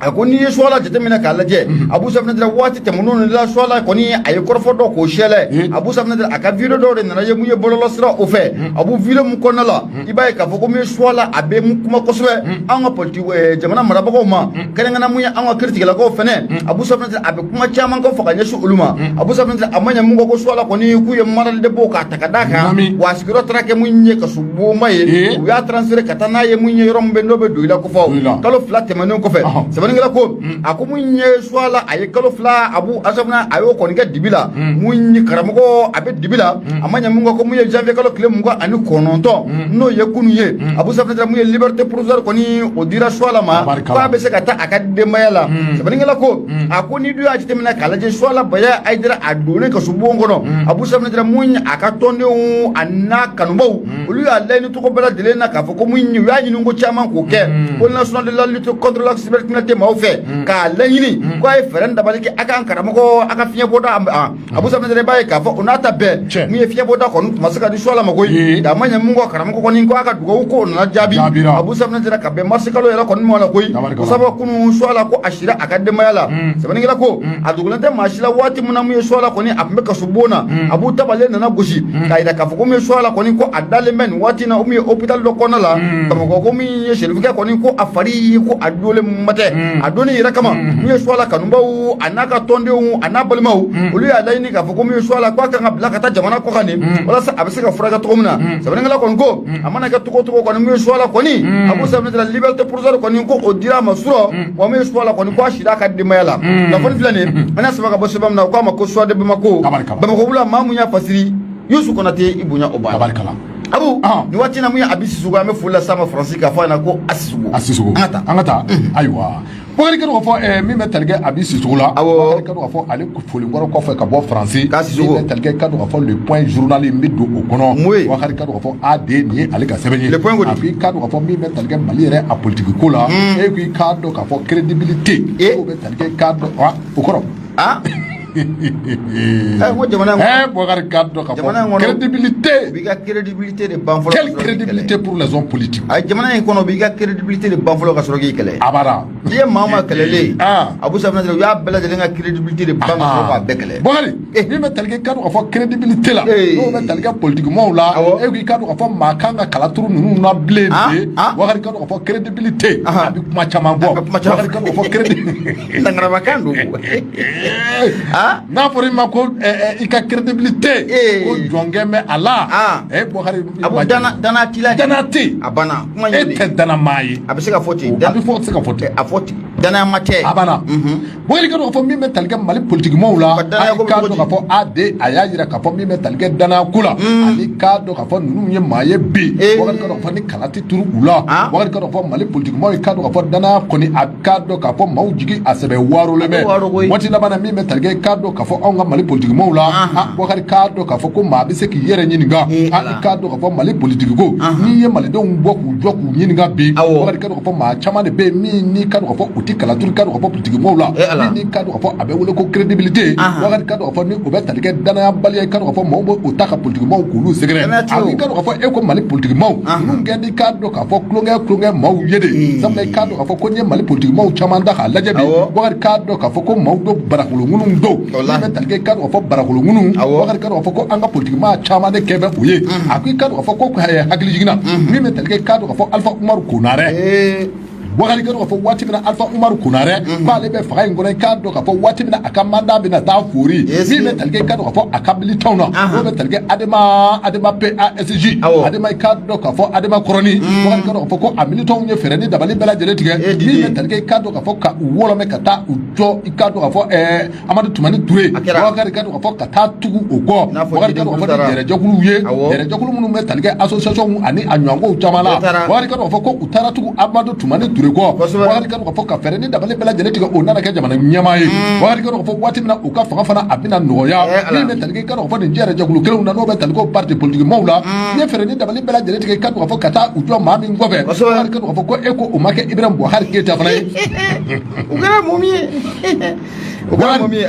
Speaker 1: a ko n'i ye Suwala jateminɛ k'a lajɛ, Abu Safinɛ waati tɛmɛnenw de la, Suwala kɔni a ye kɔrɔfɔ dɔ k'o sɛlɛ. Abu Safinɛ a ka vidéo dɔw de nana ye mun ye bɔlɔlɔsira o fɛ. Abu vidéo mun kɔnɔna la, i b'a ye k'a fɔ ko mun ye Suwala a bɛ mun kuma kosɛbɛ an ka politique jamana marabagaw ma, kɛrɛnkɛrɛnnenya mun ye an ka kiiritigɛlakaw fɛnɛ. Abu Safinɛ a bɛ kuma caman kɔ fɔ ka ɲɛsin olu ma. Abu Safinɛ a ma ɲɛ mun kɔ, ko Suwala kɔni k'u ye mandat de dépôt k'a ta ka d'a kan, wa a sigiyɔrɔ taara kɛ mun ye kasobonba ye, u y'a transféré ka taa n'a ye mun ye yɔrɔ min bɛ n'o bɛ Joyila kofɔ kalo 2 tɛmɛnen kɔfɛ. Sɛbɛnnikɛla ko a ko mun ye Suwala a ye kalo 2, Abu Safinɛ a y'o kɔni kɛ dibi la, mun ye karamɔgɔ a bɛ dibi la. A ma ɲɛ mun kɔ, ko mun ye janvier kalo tile 29, n'o ye kunun ye, Abu Safinɛ mun ye liberté provisoire kɔni o dira Suwala ma k'a bɛ se ka taa a ka denbaya la. Sɛbɛnnikɛla ko a ko n'i dun y'a jateminɛ k'a lajɛ, Suwala Baya Hayidara a donnen kasobon kɔnɔ, Abu Safinɛ mun ye a ka tɔndenw a n'a kanubaw, olu y'a laɲini cogo bɛɛ lajɛlen na k'a fɔ ko mun ye u y'a ɲini ko caman k'o kɛ pôle national de la lutte contre la cybercriminalité maaw fɛ k'a laɲini k'a ye fɛɛrɛ dabali kɛ a k'an karamɔgɔ a ka fiɲɛ bɔda. Abu Safinɛ i b'a ye k'a fɔ o n'a ta bɛɛ, mun ye fiɲɛ bɔda kɔni tun ma se ka di Suwala ma koyi. A ma ɲɛ mun kɔ, karamɔgɔ kɔni ko a ka dugawu ko nana jaabi, Abu Safinɛ ka bɛn mars kalo yɛrɛ kɔni ma la koyi. O sababu kunun Suwala ko a sira a ka denbaya la. Sɛbɛnnikɛla ko a dogolen tɛ maa si la waati min na mun ye Suwala kɔni a tun bɛ kasobon na, Abu tabalen nana gosi k'a yira k'a fɔ ko mun ye Suwala kɔni ko a dalen bɛ nin waati na mun ye hôpital dɔ kɔnɔna la Bamakɔ, ko min ye Serifukɛ kɔni ko a fari ko a dolen ma tɛ a donni yɛrɛ kama. Mun ye Suwala kanubaw a n'a ka tɔndenw a n'a balimaw, olu y'a laɲini k'a fɔ ko mun ye Suwala k'a kan ka bila ka taa jamana kɔ kan nin walasa a bɛ se ka furakɛ cogo min na. Sɛbɛnnikɛla kɔni ko a mana kɛ cogo o cogo kɔni, mun ye Suwala kɔni, Abu Safinɛ liberté provisoire kɔni ko o dira a ma surɔ, wa mun ye Suwala kɔni ko a sira a ka denbaya la. Kunnafoni filɛ nin ye, an y'a sɛbɛn ka bɔ sɛbɛn min na, o k'a ma ko Soir de Bamako. Bamakɔ wula maa mun y'a fasiri, Yusu Konate, i bonya o b'a la. Abu nin waati na mun ye Abi Sisoko, an bɛ foli las'a ma Faransi k'a fɔ a ɲɛna ko a Sisoko.
Speaker 2: A Sisoko.
Speaker 1: An ka taa.
Speaker 2: An ka taa. Ayiwa, Bakari ka dɔn k'a fɔ min bɛ tali kɛ Abi Sisoko la.
Speaker 1: Awɔ.
Speaker 2: Bakari ka dɔn k'a fɔ ale folinkɔrɔ kɔfɛ ka bɔ Faransi.
Speaker 1: K'a Sisoko.
Speaker 2: Min bɛ tali kɛ ka dɔn k'a fɔ Le Point journal n bɛ don o kɔnɔ.
Speaker 1: Mun ye?
Speaker 2: Bakari ka dɔn k'a fɔ AD nin ye ale ka sɛbɛn ye.
Speaker 1: Le Point ko di?
Speaker 2: A ko i ka dɔn k'a fɔ min bɛ tali kɛ Mali yɛrɛ a politique ko la. E ko i k'a dɔn k'a fɔ crédibilité. K'o bɛ tali kɛ k'a dɔn o kɔrɔ.
Speaker 1: N ko jamana in kɔnɔ.
Speaker 2: Bakari k'a dɔn k'a
Speaker 1: Jamana in
Speaker 2: fɔ
Speaker 1: kɔnɔ.
Speaker 2: crédibilité.
Speaker 1: U b'i ka crédibilité de ban fɔlɔ.
Speaker 2: Quelle crédibilité pour les hommes politiques?
Speaker 1: A jamana in kɔnɔ, u b'i ka crédibilité de ban fɔlɔ ka sɔrɔ k'i kɛlɛ.
Speaker 2: Abada.
Speaker 1: I ye maa o maa kɛlɛlen, Abu Safinɛ u y'a bɛɛ lajɛlen ka crédibilité de ban ka sɔrɔ k'a bɛɛ kɛlɛ.
Speaker 2: Bakari, min bɛ tali kɛ ka dɔn k'a fɔ crédibilité la, n'o bɛ tali kɛ politique maaw la, e ko i ka dɔn k'a fɔ maa kan ka kala turu ninnu na bilen de. Bakari ka dɔn k'a fɔ crédibilité, a bɛ kuma caman bɔ.
Speaker 1: A bɛ kuma caman.
Speaker 2: Bakari ka dɔn k'a fɔ crédit
Speaker 1: Nangarabakan don.
Speaker 2: N'a fɔra i ma ko i ka crédibilité ko jɔnkɛ bɛ a la, Bukari,
Speaker 1: Abu, dana t'i la.
Speaker 2: Dana tɛ yen.
Speaker 1: A banna kuma.
Speaker 2: E tɛ danamaa ye.
Speaker 1: A bɛ se ka fɔ ten.
Speaker 2: A bɛ fɔ, se ka fɔ ten.
Speaker 1: A fɔ ten, danayama tɛ.
Speaker 2: A banna. Bukari, ka dɔn k'a fɔ min bɛ tali kɛ Mali politikimaw la,
Speaker 1: Ka danaya ko bɛ
Speaker 2: k'a
Speaker 1: cogo
Speaker 2: dɔn k'a fɔ AD a y'a jira k'a fɔ min bɛ tali kɛ danaya ko la, ani k'a dɔn k'a fɔ ninnu ye maa ye bi, Bukari, ka dɔn k'a fɔ ni kala tɛ turu u la. Bukari, ka dɔn k'a fɔ Mali politikimaw ye, k'a dɔn k'a fɔ danaya kɔni, a k'a dɔn k'a fɔ maaw jigi a sɛbɛ waarolen
Speaker 1: A bɛ waaro
Speaker 2: bɛ
Speaker 1: koyi.
Speaker 2: Waati laban na, min bɛ tali kɛ, k'a dɔn k'a fɔ anw ka Mali politikimaw la, Bukari, k'a dɔn k'a fɔ ko maa bɛ se k'i yɛrɛ ɲininka.
Speaker 1: Ala.
Speaker 2: I k'a dɔn k'a fɔ Mali politiki ko, n'i ye malidenw bɔ k'u jɔ k'u ɲininka bi, Bukari, k'a dɔn k'a fɔ maa caman de bɛ yen min n'i k'a dɔn k'a fɔ u tɛ kala turu, k'a dɔn k'a fɔ politikimaw la,
Speaker 1: Ala.
Speaker 2: min n'i k'a dɔn k'a fɔ a bɛ wele ko crédibilité. Bukari, k'a dɔn k'a fɔ ni o bɛ tali kɛ danayabaliya, k'a dɔn k'a fɔ maaw bɛ o ta ka politikimaw k'olu sɛgɛrɛ.
Speaker 1: Danaya tɛ
Speaker 2: A
Speaker 1: o.
Speaker 2: i k'a dɔn k'a fɔ e ko Mali politikimaw ninnu kɛ, n'i k'a dɔn k'a fɔ tulonkɛ tulonkɛ maaw ye de, sabula i k'a dɔn k'a fɔ ko n'i ye Mali politikimaw caman ta k'a lajɛ bi, Bukari, k'a dɔn k'a fɔ ko maaw don, barakolo ŋunu don. Min bɛ tali kɛ, i k'a dɔn k'a fɔ barakolo ŋunu, Bukari, k'a dɔn k'a fɔ ko an ka politikimaa caman de kɛ bɛ o ye. A ko i k'a dɔn k'a fɔ ko hakili jiginna min bɛ tali kɛ, i k'a dɔn k'a fɔ Alpha Umaru Konarɛ. Bukari, k'a dɔn k'a fɔ waati min na Alpha Umaru Konarɛ k'ale bɛ fanga in kɔnɔ, i k'a dɔn k'a fɔ waati min na a ka mandat bɛna taa fori, min bɛ tali kɛ, i k'a dɔn k'a fɔ a ka militants na, n'o bɛ tali kɛ Adema, Adema PASJ, Adema, i k'a dɔn k'a fɔ Adema kɔrɔni, Bukari, k'a dɔn k'a fɔ ko a militants ye fɛɛrɛ ni dabali bɛɛ lajɛlen tigɛ, min bɛ tali kɛ, i k'a dɔn k'a fɔ ka u wɔlɔmɛ ka taa u jɔ, i k'a dɔn k'a fɔ Amadu Tumani Ture.
Speaker 1: A kɛra.
Speaker 2: Bukari, k'a dɔn k'a fɔ ka taa tugu o kɔ.
Speaker 1: N'a fɔ
Speaker 2: Bukari, k'a dɔn k'a fɔ
Speaker 1: Jidekulu taara.
Speaker 2: ni jɛrɛjɛkuluw ye, jɛrɛjɛkulu minnu bɛ tali kɛ association ani a ɲɔgɔnkow caman la.
Speaker 1: Bɛɛ taara.
Speaker 2: Bukari, k'a dɔn k'a fɔ ko u taara tugu Amadu Tumani Ture kɔ. Bukari, k'a dɔn k'a fɔ ka fɛɛrɛ ni dabali bɛɛ lajɛlen tigɛ, o nana kɛ jamana ɲɛmaa ye. Bukari, k'a dɔn k'a fɔ waati min na u ka fanga fana a bɛna nɔgɔya,
Speaker 1: Ala.
Speaker 2: min bɛ tali kɛ, i k'a dɔn k'a fɔ nin jɛrɛjɛkulu kelenw na, n'o bɛ tali kɛ o parti politique maaw la, u ye fɛɛrɛ ni dabali bɛɛ lajɛlen tigɛ, i k'a dɔn k'a fɔ ka taa u jɔ maa min kɔfɛ. Bukari, k'a dɔn k'a fɔ ko e ko o ma kɛ Ibrahim Boubacar Keita fana ye.
Speaker 1: O kɛra mun ye? O kɛra mun ye?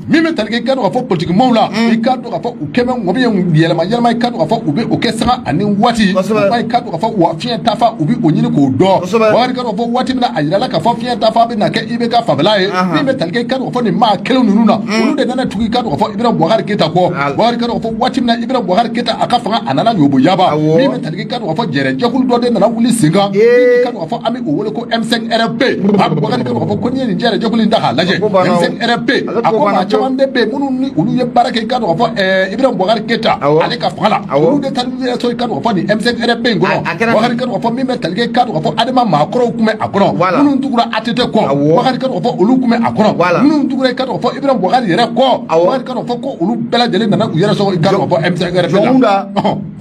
Speaker 2: Min bɛ tali kɛ, i k'a dɔn k'a fɔ politiki maaw la, i k'a dɔn k'a fɔ u kɛ bɛ ŋɔmi ye yɛlɛma yɛlɛma, i k'a dɔn k'a fɔ u bɛ o kɛ sanga ani waati. U b'a, i k'a dɔn k'a fɔ wa fiɲɛ tafa, u bɛ o ɲini k'o dɔn. Bakari, k'a dɔn k'a fɔ waati min na a yirala k'a fɔ fiɲɛ tafa bɛ na kɛ IBK fanfɛla ye, min bɛ tali kɛ, i k'a dɔn k'a fɔ nin maa kelen ninnu na, olu de nana tugu, i k'a dɔn k'a fɔ Ibrahim Boubacar Keita kɔ. Bakari, k'a dɔn k'a fɔ waati min na Ibrahim Boubacar Keita a ka fanga a nana ɲobo yaba, min bɛ tali kɛ, i k'a dɔn k'a fɔ jɛrɛjɛkulu dɔ de nana wuli sen kan, i k'a dɔn k'a fɔ an bɛ o wele ko M5 RFP. Bakari, k'a dɔn k'a fɔ ko n'i ye nin jɛrɛjɛkulu in ta k'a lajɛ,
Speaker 1: A ko banna o.
Speaker 2: M5 RFP,
Speaker 1: Ale
Speaker 2: a
Speaker 1: ko
Speaker 2: ko
Speaker 1: banna
Speaker 2: maa caman de bɛ yen minnu ni olu ye baara kɛ, i k'a dɔn k'a fɔ Ibrahim Boubacar Keita ale ka fanga la, olu de taara n'u yɛrɛ sɔrɔ, i k'a dɔn k'a fɔ nin M5 RFP in kɔnɔ.
Speaker 1: A kɛra
Speaker 2: Bakari, k'a dɔn k'a fɔ min bɛ tali kɛ, i k'a dɔn k'a fɔ Adema maakɔrɔw tun bɛ a kɔnɔ, minnu tugura ATT kɔ, Bakari, k'a dɔn k'a fɔ olu tun bɛ a kɔnɔ, minnu tugura, i k'a dɔn k'a fɔ Ibrahim Boubacar yɛrɛ kɔ. Bakari, k'a dɔn k'a fɔ ko olu bɛɛ lajɛlen nana u yɛrɛ sɔrɔ, i k'a dɔn k'a fɔ M5 RFP la.
Speaker 1: Jɔnkunda,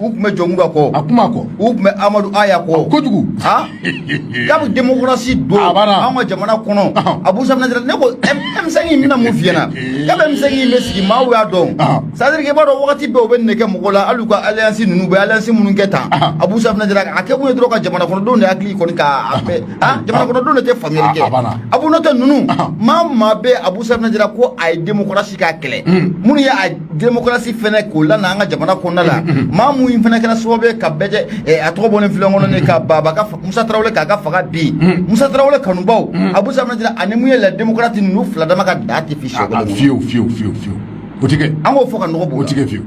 Speaker 1: u tun bɛ Jɔnkunda kɔ.
Speaker 2: A kuma kɔ.
Speaker 1: U tun bɛ Amadu Aya kɔ.
Speaker 2: Kojugu.
Speaker 1: K'a bɛ démocratie don
Speaker 2: A banna.
Speaker 1: anw ka jamana kɔnɔ. Abu Safinɛ, ne ko M5 in bɛna mun f'i ɲɛna? K'a bɛ M5 in bɛ sigi, maaw y'a dɔn. C'est à dire que i b'a dɔn, wagati bɛɛ u bɛ nin de kɛ mɔgɔw la, hali u ka alliance ninnu, u bɛ alliance minnu kɛ tan. Abu Safinɛ, a kɛ kun ye dɔrɔn ka jamana kɔnɔdenw de hakili kɔni k'a bɛɛ, jamana kɔnɔdenw de tɛ faamuyali kɛ.
Speaker 2: A banna.
Speaker 1: Abu, n'o tɛ ninnu, maa o maa bɛ Abu Safinɛ ko a ye démocratie k'a kɛlɛ, minnu ye a démocratie fɛnɛ k'o lana an ka jamana kɔnɔna la, maa mun fɛnɛ kɛra sababu ye ka bɛɛ jɛ, a tɔgɔ bɔ ni filɛ kɔnɔ ne ka Baba ka Musa Tarawele k'a ka fanga bin, Musa Tarawele kanubaw, Abu Safinɛ, ani mun ye la démocratie ninnu fila dama ka da tɛ fi sɛ kelen kɔnɔ.
Speaker 2: Fiyewu, fiyewu, fiyewu, fiyewu, o ti kɛ.
Speaker 1: An k'o fɔ ka nɔgɔ b'o
Speaker 2: O
Speaker 1: la.
Speaker 2: ti kɛ fiyewu,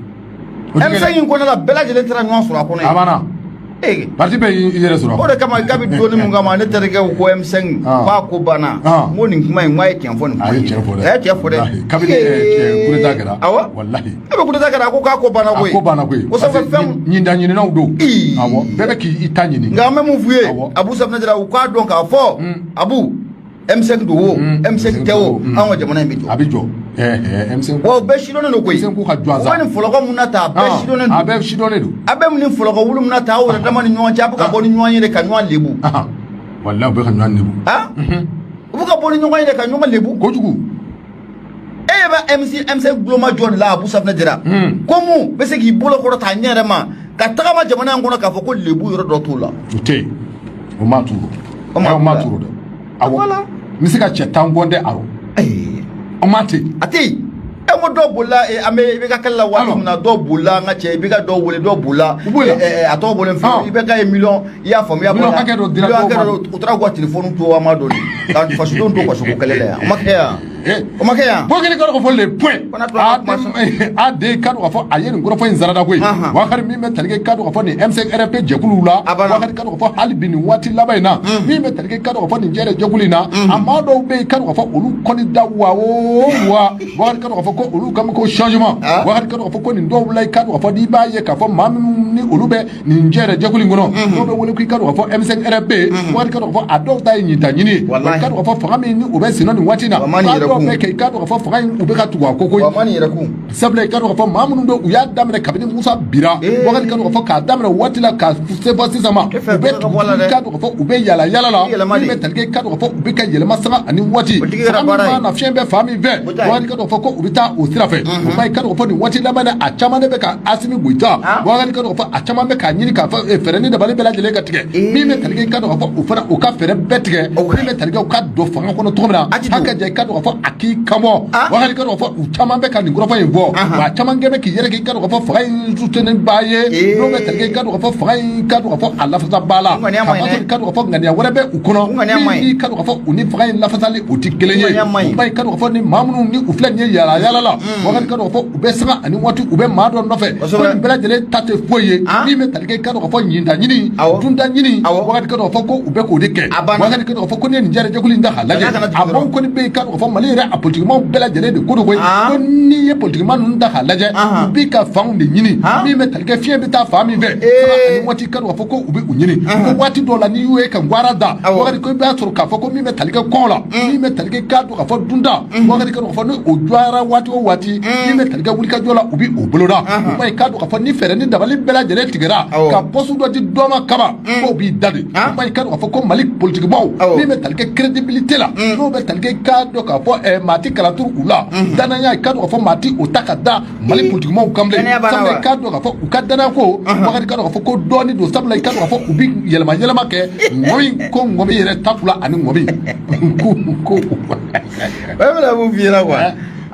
Speaker 2: o ti kɛ.
Speaker 1: M5 in kɔnɔna la, bɛɛ lajɛlen taara ɲɔgɔn sɔrɔ a kɔnɔ
Speaker 2: A
Speaker 1: yen.
Speaker 2: banna. Parti bɛɛ y'i yɛrɛ sɔrɔ.
Speaker 1: O de kama kabi donni mun kama, ne terikɛ ko M5 k'a ko banna. N ko nin kuma in, n ko a ye tiɲɛ fɔ nin kuma
Speaker 2: A ye
Speaker 1: in.
Speaker 2: tiɲɛ fɔ dɛ.
Speaker 1: A ye tiɲɛ fɔ dɛ.
Speaker 2: Walahi, kabini coup d'état kɛra. Walahi.
Speaker 1: E bɛ coup d'état kɛra, a ko k'a ko banna koyi.
Speaker 2: A ko banna koyi.
Speaker 1: Ko sabu
Speaker 2: Parce que
Speaker 1: fɛn
Speaker 2: ɲinda ɲininaw don.
Speaker 1: Ii.
Speaker 2: Awɔ, bɛɛ bɛ k'i ta ɲini.
Speaker 1: Nka an bɛ mun f'u ye? Abu Safinɛ Jara, u k'a dɔn k'a fɔ Abu, M5 don o, M5 tɛ o, anw ka jamana in bɛ jɔ.
Speaker 2: A bɛ jɔ. M5.
Speaker 1: Wa o bɛɛ sidɔnnen don koyi.
Speaker 2: M5 ka jɔ a
Speaker 1: U bɛ nin fɔlɔkɔ mun na ta, a bɛɛ sidɔnnen don.
Speaker 2: A bɛɛ sidɔnnen don.
Speaker 1: A bɛ nin fɔlɔkɔ wulu mun na ta, aw yɛrɛ dama ni ɲɔgɔn cɛ, a bɛ ka bɔ ni ɲɔgɔn ye de ka ɲɔgɔn lebu.
Speaker 2: Walahi, u bɛ ka ɲɔgɔn lebu.
Speaker 1: U bɛ ka bɔ ni ɲɔgɔn ye de ka ɲɔgɔn lebu.
Speaker 2: Kojugu.
Speaker 1: E ɲɛ bɛ MC M5 guloma jɔ de la, Abu Safinɛ Jara. Ko mun bɛ se k'i bolo kɔrɔ ta ɲɛ yɛrɛ ma ka tagama jamana in kɔnɔ k'a fɔ ko lebu yɔrɔ dɔ t'o la?
Speaker 2: O tɛ yen. O ma turu.
Speaker 1: O ma
Speaker 2: O ma
Speaker 1: turu.
Speaker 2: turu dɛ. Awɔ.
Speaker 1: Voilà.
Speaker 2: N bɛ se ka cɛ 10 gɔn dɛ arɔ. O ma tɛ yen.
Speaker 1: A tɛ yen. E ko dɔw bolila, an bɛ i bɛ ka kɛlɛ la waati min na, dɔw bolila, an ka cɛ, i bɛ ka dɔw wele, dɔw bolila.
Speaker 2: U bolila.
Speaker 1: A tɔgɔ bɔlen filɛ, i bɛ ka ye miliyɔn, i y'a faamuya?
Speaker 2: Miliyɔn hakɛ dɔ dira
Speaker 1: miliyɔn
Speaker 2: dɔw
Speaker 1: hakɛ
Speaker 2: ma.
Speaker 1: dɔ, u taara k'u ka telefɔni to, an ma dɔn de ka fasodenw to kasoko kɛlɛ la yan, o ma kɛ yan. O ma kɛ yan.
Speaker 2: Bokili ka dɔn k'a fɔ Le Point
Speaker 1: Fana tora ka kuma sɔn.
Speaker 2: AD ka dɔn k'a fɔ a ye nin kɔrɔfɔ in sarada koyi. Wakari min bɛ tali kɛ ka dɔn k'a fɔ nin M5 RFP jɛkuluw la.
Speaker 1: A banna.
Speaker 2: Wakari ka dɔn k'a fɔ hali bi nin waati laban in na, min bɛ tali kɛ ka dɔn k'a fɔ nin jɛrɛ jɛkulu in na, a maa dɔw bɛ yen ka dɔn k'a fɔ olu kɔni da wa o wa, Wakari ka dɔn k'a fɔ ko olu kan bɛ ko changement. Wakari ka dɔn k'a fɔ ko nin dɔw la, i ka dɔn k'a fɔ n'i b'a ye k'a fɔ maa minnu ni olu bɛ nin jɛrɛ jɛkulu in kɔnɔ, n'o bɛ wele ko i ka dɔn k'a fɔ M5 RFP, Wakari ka dɔn k'a fɔ a dɔw ta ye ɲinta ɲini ye.
Speaker 1: Walahi.
Speaker 2: I ka dɔn k'a fɔ fanga min ni o bɛ senna nin waati in na,
Speaker 1: Wa ma nin
Speaker 2: k'a
Speaker 1: yɛrɛ
Speaker 2: dɔw
Speaker 1: kun.
Speaker 2: bɛ kɛ i ka dɔn k'a fɔ fanga in u bɛ ka tugu a kɔ koyi.
Speaker 1: Wa ma nin yɛrɛ kun.
Speaker 2: Sabula i ka dɔn k'a fɔ maa minnu don, u y'a daminɛ kabini Musa bira. Wakari ka dɔn k'a fɔ k'a daminɛ waati la ka se fɔ sisan ma,
Speaker 1: E fɛ
Speaker 2: u bɛ
Speaker 1: bɛɛ ka bɔ a la dɛ.
Speaker 2: i ka dɔn k'a fɔ u bɛ yala yala la.
Speaker 1: Yɛlɛma de.
Speaker 2: Min bɛ tali kɛ i ka dɔn k'a fɔ u bɛ ka yɛlɛma sanga ani waati.
Speaker 1: Politique kɛra
Speaker 2: Fanga min
Speaker 1: baara ye.
Speaker 2: mana na fiɲɛ bɛ fan min fɛ,
Speaker 1: O ta ye.
Speaker 2: Wakari ka dɔn k'a fɔ ko u bɛ taa o sira fɛ. O ma i ka dɔn k'a fɔ nin waati laban na, a caman de bɛ ka Asimi Goyita. Wakari ka dɔn k'a fɔ a caman bɛ k'a ɲini k'a fɔ fɛɛrɛ ni dabali bɛɛ lajɛlen ka tigɛ. Min bɛ tali kɛ i ka dɔn k'a fɔ o fana u ka fɛɛrɛ bɛɛ tigɛ. Min bɛ tali kɛ u ka don fanga kɔnɔ cogo min na,
Speaker 1: A ti don.
Speaker 2: hakɛ jɛ i ka dɔn k'a fɔ a k'i kanbɔ. Wakari ka dɔn k'a fɔ u caman bɛ ka nin kɔrɔfɔ in fɔ, wa a caman kɛ bɛ k'i yɛrɛ kɛ i ka dɔn k'a fɔ fanga in soutenir ba ye. N'o bɛ tali kɛ i ka dɔn k'a fɔ fanga in ka dɔn k'a fɔ a lafasa ba la.
Speaker 1: U ŋaniya
Speaker 2: K'a
Speaker 1: man ɲi dɛ.
Speaker 2: fɔ i ka dɔn k'a fɔ ŋaniya wɛrɛ bɛ u kɔnɔ
Speaker 1: U ŋaniya man ɲi.
Speaker 2: min i ka dɔn k'a fɔ u ni fanga in lafasali o tɛ kelen
Speaker 1: U
Speaker 2: ye.
Speaker 1: ŋaniya man ɲi.
Speaker 2: O ba i ka dɔn k'a fɔ ni maa minnu ni u filɛ nin ye yala yala la, Wakari ka dɔn k'a fɔ u bɛ sanga ani waati u bɛ maa dɔ nɔfɛ. Ko nin bɛɛ lajɛlen ta tɛ foyi ye min bɛ tali kɛ i ka dɔn k'a fɔ ɲinta ɲini, dunta ɲini. Wakari ka dɔn k'a fɔ ko u bɛ k'o de kɛ.
Speaker 1: A banna.
Speaker 2: Wakari ka dɔn k'a fɔ ko ne ye nin jɛrɛ jɛkulu in ta k'a lajɛ,
Speaker 1: Bana kana jigin
Speaker 2: a maaw
Speaker 1: dɔrɔn.
Speaker 2: kɔni bɛ yen i ka dɔn k'a fɔ Mali yɛrɛ a politikimaw bɛɛ lajɛlen de ko don koyi. Ko n'i ye politikimaa ninnu ta k'a lajɛ, u b'i ka fanw de ɲini. Min bɛ tali kɛ fiɲɛ bɛ taa fan min fɛ, sanga ani waati ka dɔn k'a fɔ ko u bɛ u ɲini. Ko waati dɔw la n'i y'u ye ka gwara da, Wakari ko i b'a sɔrɔ k'a fɔ ko min bɛ tali kɛ kɔn la, min bɛ tali kɛ k'a dɔn k'a fɔ dunda, Wakari ka dɔn k'a fɔ ni o jɔyara waati o waati, min bɛ tali kɛ wulikajɔ la, u bɛ o boloda. O ba ye k'a dɔn k'a fɔ ni fɛɛrɛ ni dabali bɛɛ lajɛlen tigɛra ka poste dɔ di dɔ ma kaba, k'o b'i da de. O ba ye k'a dɔn k'a fɔ ko Mali politikimaw, min bɛ tali kɛ crédibilité la, n'o bɛ tali kɛ k'a dɔn k'a fɔ maa ti kala turu u la, danaya k'a dɔn k'a fɔ maa ti o ta ka da Mali politikimaw kan bilen.
Speaker 1: Danaya banna
Speaker 2: Sabula
Speaker 1: wa?
Speaker 2: i k'a dɔn k'a fɔ u ka danaya ko, Wakari k'a dɔn k'a fɔ ko dɔɔni don. Sabula i k'a dɔn k'a fɔ u bi yɛlɛma yɛlɛma kɛ ŋɔmi ko ŋɔmi yɛrɛ takula ani ŋɔmi ko.
Speaker 1: O bɛna mun f'i ɲɛna quoi,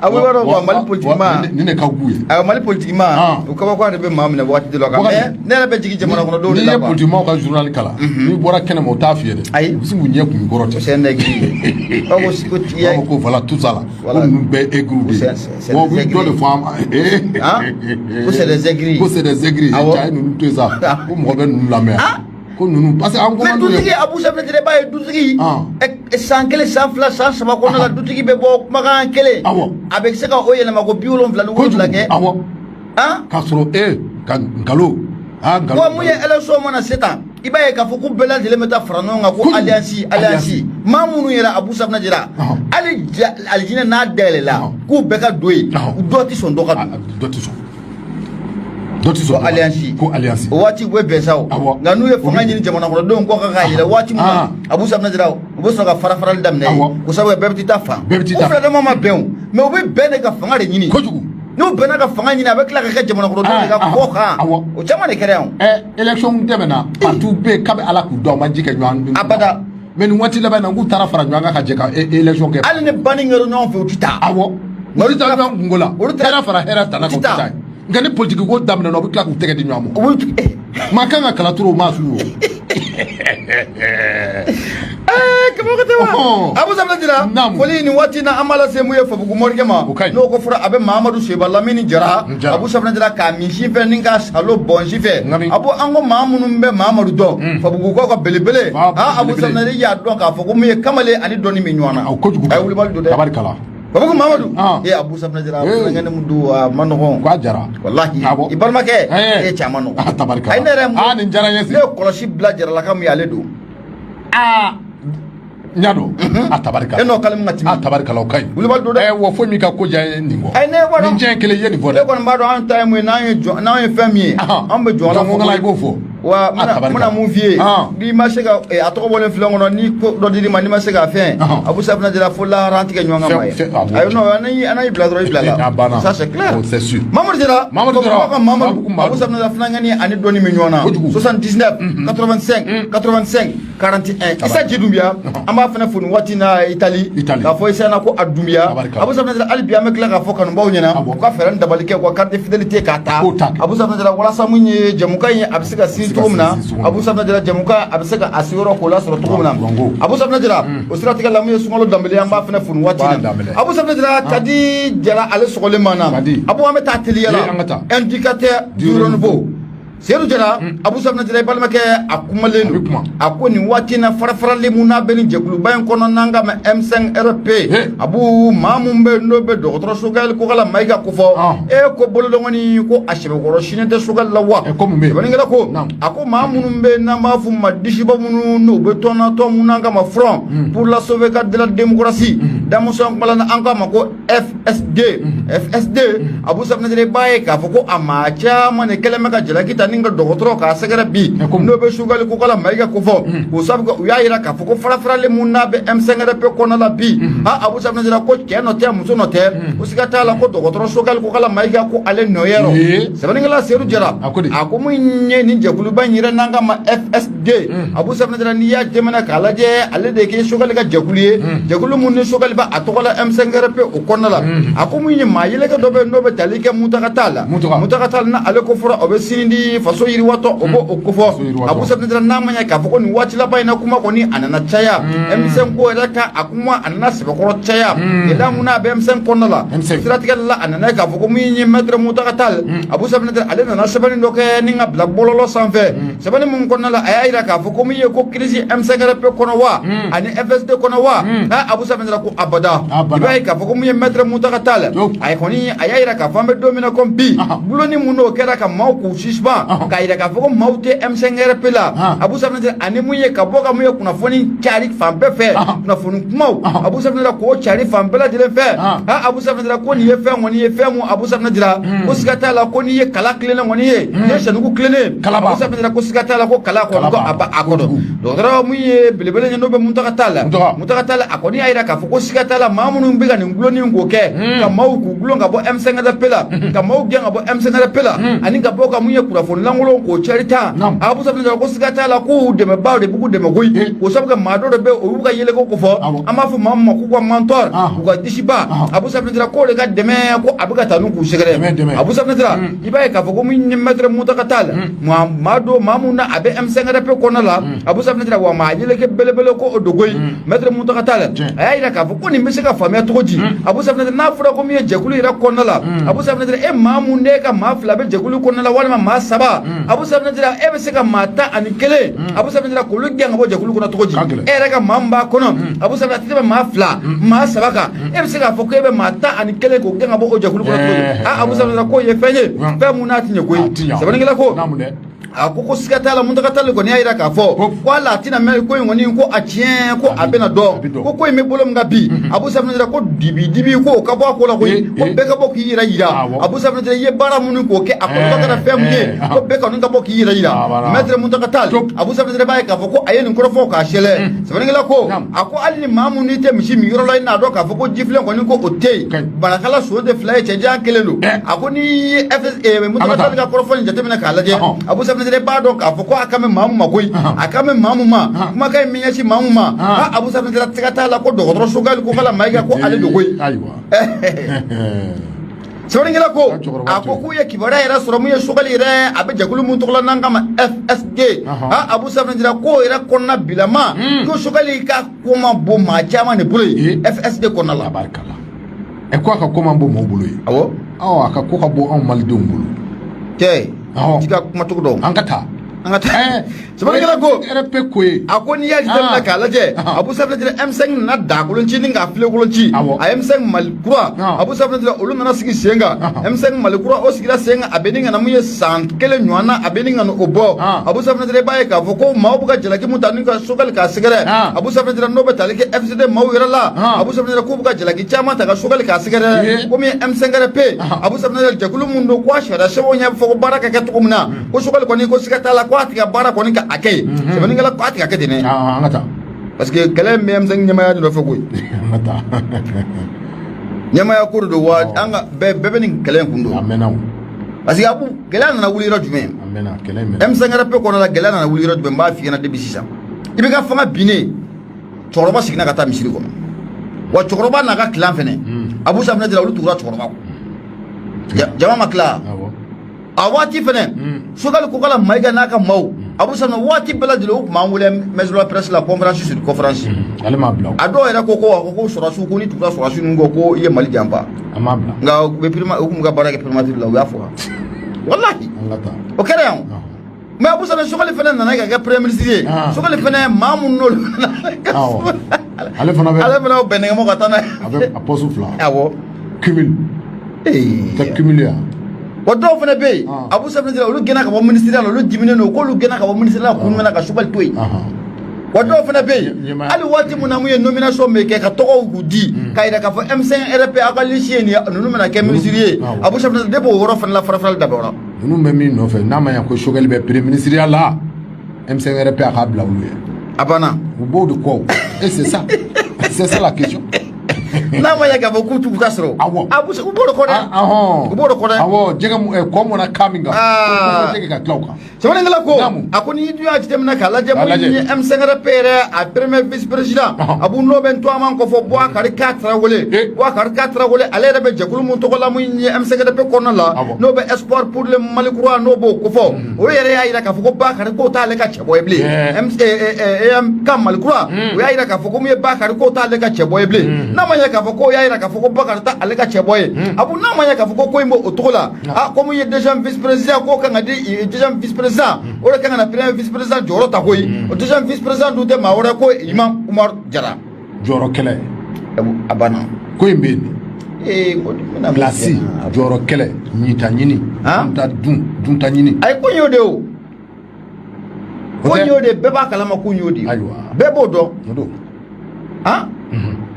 Speaker 1: a b'a dɔn quoi, Mali politique ma
Speaker 2: Nin de ka k'u ye.
Speaker 1: Ayiwa, Mali politique ma, o kabako de bɛ maa minɛ waati dɔ la kan, mais ne yɛrɛ bɛ jigin jamana kɔnɔdenw de
Speaker 2: N'i
Speaker 1: la
Speaker 2: ye
Speaker 1: quoi.
Speaker 2: politikimaw ka journal kalan, n'i bɔra kɛnɛma, o t'a f'i ye dɛ.
Speaker 1: Ayi.
Speaker 2: U bɛ sin k'u ɲɛ kun kɔrɔ ten.
Speaker 1: C'est un aigri. Aw ko
Speaker 2: U b'a fɔ ko voilà tout ça là,
Speaker 1: Voilà.
Speaker 2: ko ninnu bɛɛ aigris de ye.
Speaker 1: C'est
Speaker 2: Bon, u
Speaker 1: des
Speaker 2: bɛ dɔ de
Speaker 1: aigris.
Speaker 2: fɔ an ma.
Speaker 1: Ko c'est des aigris.
Speaker 2: Ko c'est des aigris. Ja ye ninnu to yen sa, ko mɔgɔ bɛ ninnu lamɛn, ko ninnu parce que an
Speaker 1: Mais
Speaker 2: ko
Speaker 1: dutigi Abu Safinɛ Jara, b'a ye dutigi san 1, san 2, san 3 kɔnɔna la, dutigi bɛ bɔ kumakan kelen, a bɛ se ka o yɛlɛma ko 77
Speaker 2: Kojugu.
Speaker 1: kɛ.
Speaker 2: K'a sɔrɔ e ka nkalon, nkalon.
Speaker 1: Wa mun ye élection mana se tan, i b'a ye k'a fɔ ko bɛɛ lajɛlen bɛ taa fara ɲɔgɔn kan ko
Speaker 2: Kojugu.
Speaker 1: alliance, alliance. Maa minnu yɛrɛ, Abu Safinɛ Jara, hali alijinɛ n'a dayɛlɛla k'u bɛɛ ka don yen, dɔ tɛ sɔn dɔ ka don.
Speaker 2: Dɔ tɛ sɔn, dɔ tɛ sɔn.
Speaker 1: Ko alliance.
Speaker 2: Ko alliance.
Speaker 1: O waati u bɛ bɛn sa o. Nka n'u ye fanga ɲini jamana kɔnɔdenw kɔ kan k'a yɛlɛ waati min na, Abu Safinɛ Jara, u bɛ sɔrɔ ka fara farali daminɛ yen, ko sabu bɛɛ bɛ t'i ta fan.
Speaker 2: Bɛɛ bɛ t'i ta
Speaker 1: O fila dama ma bɛn o, mais u bɛ bɛn de ka fanga de ɲini.
Speaker 2: Kojugu.
Speaker 1: N'u bɛnna ka fanga ɲini, a bɛ tila ka kɛ jamana kɔnɔdenw de ka kɔ kan. O caman de kɛra yan o.
Speaker 2: Élection tɛmɛna, parti bɛ yen kabi Ala k'u da, u ma ji kɛ ɲɔgɔn
Speaker 1: Abada.
Speaker 2: Mais nin waati laban in na, k'u taara fara ɲɔgɔn kan ka jɛ ka élection kɛ.
Speaker 1: Hali ni banni kɛra ɲɔgɔn fɛ, u ti taa.
Speaker 2: Awɔ, olu taara ɲɔgɔn kungo la.
Speaker 1: Olu taara
Speaker 2: Hɛrɛ fara hɛrɛ tana kan,
Speaker 1: u ti
Speaker 2: u ti taa. Nka ni politique ko daminɛna, u bɛ tila k'u tɛgɛ di ɲɔgɔn ma.
Speaker 1: U b'u
Speaker 2: Maa kan ka kala turu o maa su o.
Speaker 1: Kabako tɛ wa? Abu Safinɛ Jara, foli nin waati na an b'a lase mun ye Fabugu morikɛ ma.
Speaker 2: O ka ɲi.
Speaker 1: N'o ko fɔra, a bɛ Mahamadu Seba Lamini Jara.
Speaker 2: Jara.
Speaker 1: Abu Safinɛ Jara k'a min si fɛ ni k'a salo bɔn si fɛ.
Speaker 2: Ngami.
Speaker 1: Abu, an ko maa minnu bɛ Mahamadu dɔn, Fabugukaw ka belebele. Abu
Speaker 2: belebele.
Speaker 1: Safinɛ y'a dɔn k'a fɔ ko mun ye kamalen ani dɔnni min ɲɔgɔn na.
Speaker 2: Aw kojugu.
Speaker 1: A ye wulibali don dɛ.
Speaker 2: Tabarikala.
Speaker 1: Fabugu Mahamadu. Abu Safinɛ Jara, fɛnkɛ mun don, a ma nɔgɔn.
Speaker 2: K'a jara.
Speaker 1: Walahi.
Speaker 2: Awɔ.
Speaker 1: I balimakɛ cɛ, a ma nɔgɔn.
Speaker 2: Tabarikala.
Speaker 1: Ayi, ne yɛrɛ
Speaker 2: Nin diyara n ye
Speaker 1: ne ye kɔlɔsi bila Jaralaka min ye, ale don.
Speaker 2: N y'a dɔn, a tabarikala.
Speaker 1: E n'o kalimu ka timi.
Speaker 2: A tabarikala, o ka ɲi.
Speaker 1: Wulibali don dɛ.
Speaker 2: Wa foyi m'i ka ko diya ye nin kɔ.
Speaker 1: Ayi, ne b'a dɔn.
Speaker 2: Nin diɲɛ kelen i ye nin fɔ
Speaker 1: Ne
Speaker 2: dɛ.
Speaker 1: kɔni b'a dɔn an ta ye mun ye, n'an ye jɔn, n'an ye fɛn min ye, an bɛ jɔn la.
Speaker 2: Jɔn ko i b'o fɔ.
Speaker 1: Wa
Speaker 2: A
Speaker 1: n bɛna
Speaker 2: tabarikala.
Speaker 1: mun f'i ye, n'i ma se ka a tɔgɔ bɔlen filɛ kɔnɔ, ni ko dɔ dir'i ma, n'i ma se k'a fɛn, Abu Safinɛ Jara, fo lahara an tigɛ ɲɔgɔn kan ma ye.
Speaker 2: Awɔ.
Speaker 1: Ayi non, an y'i bila dɔrɔn, i bila la.
Speaker 2: A banna.
Speaker 1: Ça c'est clair.
Speaker 2: Oh, c'est sûr.
Speaker 1: Mamadu Jara.
Speaker 2: Mamadu Jara.
Speaker 1: Ka Mamadu.
Speaker 2: Mamadu.
Speaker 1: Abu Safinɛ Jara, filankɛni ani dɔnni min ɲɔgɔn na.
Speaker 2: Kojugu.
Speaker 1: 79 85 85. 41. Isa Ji Dunbiya, an b'a fana fo nin waati na Itali, k'a fɔ Isa na ko a Dunbiya. Abu Safinɛ Jara, hali bi an bɛ tila k'a fɔ kanubaw ɲɛna u ka fɛɛrɛ ni dabali kɛ, u ka carte de fidélité k'a ta, Abu Safinɛ Jara, walasa mun ye jɛmukan in a bɛ se ka sinsin cogo min na, Abu Safinɛ Jara, jɛmukan a bɛ se ka a seyɔrɔ k'o lasɔrɔ cogo min na. Abu Safinɛ Jara, o siratigɛ la, mun ye Sunkalo Danbele, an b'a fana fo nin waati na. Abu Safinɛ Jara, Kadi Jara, ale sɔgɔlen ma na. Abu, an bɛ taa teliya la. Indicateur du renouveau, Seyidu Jara, Abu Safinɛ Jara, i balimakɛ a kumalen don. A ko nin waati in na, farafarali mun n'a bɛ nin jɛkuluba in kɔnɔ n'an k'a ma M5 RP, Abu, maa mun bɛ n'o bɛ dɔgɔtɔrɔ Sogɛli Kokala Mayiga ko fɔ, e ko bolodɔngɔni ko a sɛbɛkɔrɔ sini tɛ Sogɛli la wa? Sɛbɛnnikɛla ko, a ko maa minnu bɛ n'an b'a f'u ma disiba minnu n'u bɛ tɔn na, tɔn mun n'an k'a ma Front pour la sauvegarde de la démocratie, damuso kumala na an k'a ma ko FSD, FSD. Abu Safinɛ Jara, i b'a ye k'a fɔ ko a maa caman de kɛlen bɛ ka jalaki ta ni ka dɔgɔtɔrɔ k'a sɛgɛrɛ bi, n'o bɛ Sogɛli Kokala Mayiga ko fɔ, k'o sabu kɛ u y'a jira k'a fɔ ko farafarali mun n'a bɛ M5 RP kɔnɔna la bi, ha, Abu Safinɛ Jara, ko cɛ nɔ tɛ, muso nɔ tɛ, ko siga t'a la ko dɔgɔtɔrɔ Sogɛli Kokala Mayiga ko ale nɔ yɛrɛ. Sɛbɛnnikɛla Seyidu Jara, a ko mun ye nin jɛkuluba in yɛrɛ n'an k'a ma FSD, Abu Safinɛ Jara, n'i y'a jateminɛ k'a lajɛ, ale de kɛ Sogɛli ka jɛkulu ye, jɛkulu mun ni Sogɛli b'a a tɔgɔ la M5 RP o kɔnɔna la. A ko mun ye maa yeleke dɔ bɛ yen n'o bɛ tali kɛ Mutaga Tall la, Mutaga Tall na ale ko fɔra o bɛ sini di faso yiriwatɔ, o b'o o kofɔ. Abu Safinɛ Jara, n'a ma ɲɛ k'a fɔ ko nin waati laban in na, kuma kɔni a nana caya M5 ko yɛrɛ kan, a kuma a nana sɛbɛkɔrɔ caya, gɛlɛya mun n'a bɛ M5 kɔnɔna la. Siratigɛ la, a nana k'a fɔ ko mun ye maître Mutaga Tall, Abu Safinɛ Jara, ale nana sɛbɛnni dɔ kɛ ni ka bila bɔlɔlɔ sanfɛ. Sɛbɛnni mun kɔnɔna la, a y'a jira k'a fɔ ko min ye ko crise M5 RP kɔnɔ wa ani FSD kɔnɔ wa, Abu Safinɛ Jara, ko abada, i b'a ye k'a fɔ ko mun ye maître Mutaga Tall, a ye kɔni a y'a jira k'a fɔ an bɛ don min na komi bi, bulonni mun n'o kɛra ka maaw k'u suspend, k'a jira k'a fɔ ko maaw tɛ M5 RP la, Abu Safinɛ Jara, ani mun ye ka bɔ ka mun ye kunnafoni cari fan bɛɛ fɛ, kunnafoni kumaw, Abu Safinɛ Jara, k'o cari fan bɛɛ lajɛlen fɛ, Abu Safinɛ Jara, ko nin ye fɛn kɔni ye, fɛn mun, Abu Safinɛ Jara, ko siga t'a la ko n'i ye kala tilennen kɔni ye, n'i ye sanuku tilennen, Abu Safinɛ Jara, ko siga t'a la ko kala kɔni ko a b'a a kɔnɔ. Dɔgɔtɔrɔ mun ye belebele ye n'o bɛ Mutaga Tall la, Mutaga Tall, a kɔni y'a jira k'a fɔ ko siga t'a la maa minnu bɛ ka nin gulonni k'o kɛ ka maaw k'u gulon ka bɔ M5 RP la, ka maaw gɛn ka bɔ M5 RP la, ani ka bɔ ka mun ye kunnafoni lankolon k'o cari tan, Abu Safinɛ Jara, ko siga t'a la k'u dɛmɛbaaw de b'u dɛmɛ koyi, k'o sabu kɛ maa dɔ de bɛ olu b'u ka yeeleko ko fɔ, an b'a fɔ maa min ma k'u ka mentor, u ka disiba, Abu Safinɛ Jara, k'o de ka dɛmɛ ko a bɛ ka taa n'u k'u sɛgɛrɛ. Abu Safinɛ Jara, i b'a ye k'a fɔ ko min ye maître Mutaga Tall, maa dɔ maa mun na a bɛ M5 RP kɔnɔna la, Abu Safinɛ Jara, wa maa yeleke belebele ko o dogo ye maître Mutaga Tall. A y'a jira k'a fɔ ko nin bɛ se ka faamuya cogo di, Abu Safinɛ Jara, n'a fɔra ko min ye jɛkulu yɛrɛ kɔnɔna la, Abu Safinɛ Jara, e maa mun ne ka maa fila bɛ jɛkulu kɔnɔna la walima maa saba, Abu Safinɛ Jara, e bɛ se ka maa 11, Abu Safinɛ Jara, k'olu gɛn ka bɔ jɛkulu kɔnɔ cogo di? E yɛrɛ ka maa min b'a kɔnɔ, Abu Safinɛ, a tɛ tɛmɛ maa fila maa saba kan, e bɛ se k'a fɔ k'e bɛ maa 11 k'o gɛn ka bɔ o jɛkulu kɔnɔ cogo di? Aa, Abu Safinɛ Jara, k'o ye fɛn ye, fɛn mun n'a tɛ ɲɛ koyi. Sɛbɛnnikɛla ko, a ko ko siga t'a la Mutaga Tall kɔni y'a jira k'a fɔ ko hali a tɛna mɛn ko in kɔni ko a tiɲɛ ko a bɛna dɔn ko ko in bɛ bolo min kan bi, Abu Safinɛ Jara, ko dibi dibi ko ka bɔ a ko la koyi, ko bɛɛ ka bɔ k'i yɛrɛ jira. Abu Safinɛ Jara, i ye baara minnu k'o kɛ, a kɔlɔlɔ kɛra fɛn mun ye, ko bɛɛ kɔni ka bɔ k'i yɛrɛ jira. Maître Mutaga Tall, Abu Safinɛ Jara, b'a ye k'a fɔ ko a ye nin kɔrɔfɔ k'a sɛlɛ. Sɛbɛnnikɛla ko, a ko hali ni maa mun n'i tɛ misi min yɔrɔ la, i n'a dɔn k'a fɔ ko jifilen kɔni ko o tɛ yen, barakala so tɛ fila ye, cɛjan kelen don. A ko n'i ye Mutaga Tall ka kɔrɔfɔ in jateminɛ k'a lajɛ, Abu Safinɛ Jara, b'a dɔn k'a fɔ ko a kan bɛ maa mun ma koyi, a kan bɛ maa mun ma, kumakan in bɛ ɲɛsin maa mun ma. Abu Safinɛ Jara, siga t'a la ko dɔgɔtɔrɔ Sogɛli Kokala Mayiga ko ale don koyi. Sɛbɛnnikɛla ko, a ko k'u ye kibaruya yɛrɛ sɔrɔ mun ye Sogɛli yɛrɛ a bɛ jɛkulu mun tɔgɔ la n'an k'a ma FSD, Abu Safinɛ Jara, k'o yɛrɛ kɔnɔna bilama ko Sogɛli ka ko man bon maa caman de bolo yen FSD kɔnɔna la.
Speaker 2: Ɛ, ko a ka ko man bon maaw bolo yen?
Speaker 1: Awɔ.
Speaker 2: Awɔ, a ka ko ka bon anw malidenw bolo.
Speaker 1: Cɛ, i ka kumacogo dɔn.
Speaker 2: An ka taa.
Speaker 1: An ka taa. Sɛbɛnnikɛla ko,
Speaker 2: RP ko ye,
Speaker 1: a ko n'i y'a jateminɛ k'a lajɛ, Abu Safinɛ Jara, M5 nana dakolon ci ni k'a filenkolon ci. A M5 Mali kura, Abu Safinɛ Jara, olu nana sigi sen kan. M5 Mali kura o sigira sen kan, a bɛ ni ka na mun ye san kelen ɲɔgɔn na, a bɛ ni ka na o bɔ. Abu Safinɛ Jara, i b'a ye k'a fɔ ko maaw bɛ ka jalaki mun ta ni ka Sogɛli k'a sɛgɛrɛ, Abu Safinɛ Jara, n'o bɛ tali kɛ FSD maaw yɛrɛ la, Abu Safinɛ Jara, k'u bɛ ka jalaki caman ta ka Sogɛli k'a sɛgɛrɛ komi M5 RP, Abu Safinɛ Jara, jɛkulu mun don ko a sariya sɛbɛnw ɲɛ fɔ ko baara ka kɛ cogo min na, ko Sogɛli kɔni ko siga t'a la ko a tɛ ka baara kɔni ka a kɛ yen. Sɛbɛnnikɛla ko a tɛ ka kɛ ten dɛ.
Speaker 2: An ka taa.
Speaker 1: Parce que kɛlɛ in bɛ M5 ɲɛmaaya de nɔfɛ koyi.
Speaker 2: An ka taa.
Speaker 1: Ɲɛmaaya ko de don wa, an ka bɛɛ bɛɛ bɛ nin kɛlɛ in kun don.
Speaker 2: A mɛnna o.
Speaker 1: Parce que Abu, gɛlɛya nana wuli yɔrɔ jumɛn?
Speaker 2: A mɛnna kɛlɛ in mɛnna.
Speaker 1: M5 RP kɔnɔ la, gɛlɛya nana wuli yɔrɔ jumɛn? N b'a f'i ɲɛna depuis sisan. IBK fanga binnen, cɛkɔrɔba seginna ka taa misiri kɔnɔ. Wa cɛkɔrɔba n'a ka clan fɛnɛ, Abu Safinɛ, olu tugura cɛkɔrɔba kɔ. Jama ma tila. A waati fɛnɛ, Choguel Kokalla Maïga n'a ka maaw, Abu Safinɛ, waati bɛɛ lajɛlen u tun b'an wele maison de la presse la, conférence sur conférence.
Speaker 2: Ale m'a bila.
Speaker 1: A dɔw yɛrɛ ko a ko sɔrɔsiw, ko ni tugura sɔrɔsiw ninnu kɔ, ko i ye Mali janfa.
Speaker 2: A m'a bila.
Speaker 1: Nka u bɛ prima, u tun ka baara kɛ primature la, u y'a fɔ walahi.
Speaker 2: An ka taa.
Speaker 1: O kɛra yan. Mais Abu Safinɛ, Choguel fɛnɛ nana ka kɛ premier ministre ye. Choguel fɛnɛ, maa mun n'olu
Speaker 2: Ale fana bɛ
Speaker 1: ale fana y'o bɛn nɛgɛmɔ ka taa n'a ye.
Speaker 2: A bɛ a poste fila.
Speaker 1: Awɔ.
Speaker 2: Cumul. Tɛ cumul ya.
Speaker 1: Wa dɔw fana bɛ yen, Abu Safinɛ, olu gɛnna ka bɔ ministère la, olu diminen don k'olu gɛnna ka bɔ ministère la kun jumɛn na ka Choguel to yen. Wa dɔw fana bɛ yen, hali waati min na mun ye nomination bɛ kɛ ka tɔgɔw k'u di k'a yira k'a fɔ M5 RP aw ka liste ye nin ye, ninnu bɛna kɛ ministre ye, Abu Safinɛ, depuis o yɔrɔ fana la, fara-farali dabɔra.
Speaker 2: Ninnu bɛ min nɔfɛ, n'a ma ɲɛ ko Choguel bɛ premier ministre ya la, M5 RP a k'a bila olu ye.
Speaker 1: A banna.
Speaker 2: U b'o de kɔ o. Et c'est ça, c'est ça la question.
Speaker 1: N'a ma ɲɛ k'a fɔ k'u t'u ta sɔrɔ.
Speaker 2: Awɔ.
Speaker 1: Abu, u b'o de kɔ dɛ. U b'o de kɔ dɛ.
Speaker 2: Awɔ, jɛgɛ kɔ mɔnna kan min kan, ko jɛgɛ ka tila o kan.
Speaker 1: Sɛbɛnnikɛla ko, a ko n'i dun y'a jateminɛ k'a lajɛ, mun ye M5 RP yɛrɛ a premier vice président, Abu, n'o bɛ Ntoama kɔfɔ, Boubacar K Tarawele. Boubacar K Tarawele, ale yɛrɛ bɛ jɛkulu mun tɔgɔ la, mun ye M5 RP kɔnɔna la, n'o bɛ Espoir pour le Mali kura, n'o b'o kofɔ, o yɛrɛ y'a yira k'a fɔ ko Bakary k'o t'ale ka cɛbɔ ye bilen. EMK Mali kura, o y'a yira k'a fɔ ko mun ye Bakary k'o t'ale ka cɛbɔ ye bilen. N'a ma ɲɛ k'a fɔ ko y'a yira k'a fɔ ko Bakary t'ale ka cɛbɔ ye, Abu, n'a ma ɲɛ k'a fɔ ko ko in b'o cogo la, a ko mun ye deuxième vice président, k'o kan ka di deuxième vice président, o de kan ka na premier vice président jɔyɔrɔ ta koyi. O deuxième vice président dun tɛ maa wɛrɛ ko Imam Umar Jara.
Speaker 2: Jɔyɔrɔ kɛlɛ.
Speaker 1: A banna.
Speaker 2: Ko in bɛ yen.
Speaker 1: Ee, ko n bɛna mun
Speaker 2: Place
Speaker 1: f'i ɲɛna?
Speaker 2: Jɔyɔrɔ kɛlɛ, ɲita ɲini, dunta dun, dunta ɲini.
Speaker 1: Ayi, ko in y'o de ye o.
Speaker 2: O
Speaker 1: Ko
Speaker 2: tɛ?
Speaker 1: in y'o de ye, bɛɛ b'a kalama ko in y'o de ye.
Speaker 2: Ayiwa.
Speaker 1: Bɛɛ b'o dɔn.
Speaker 2: O don.
Speaker 1: Han,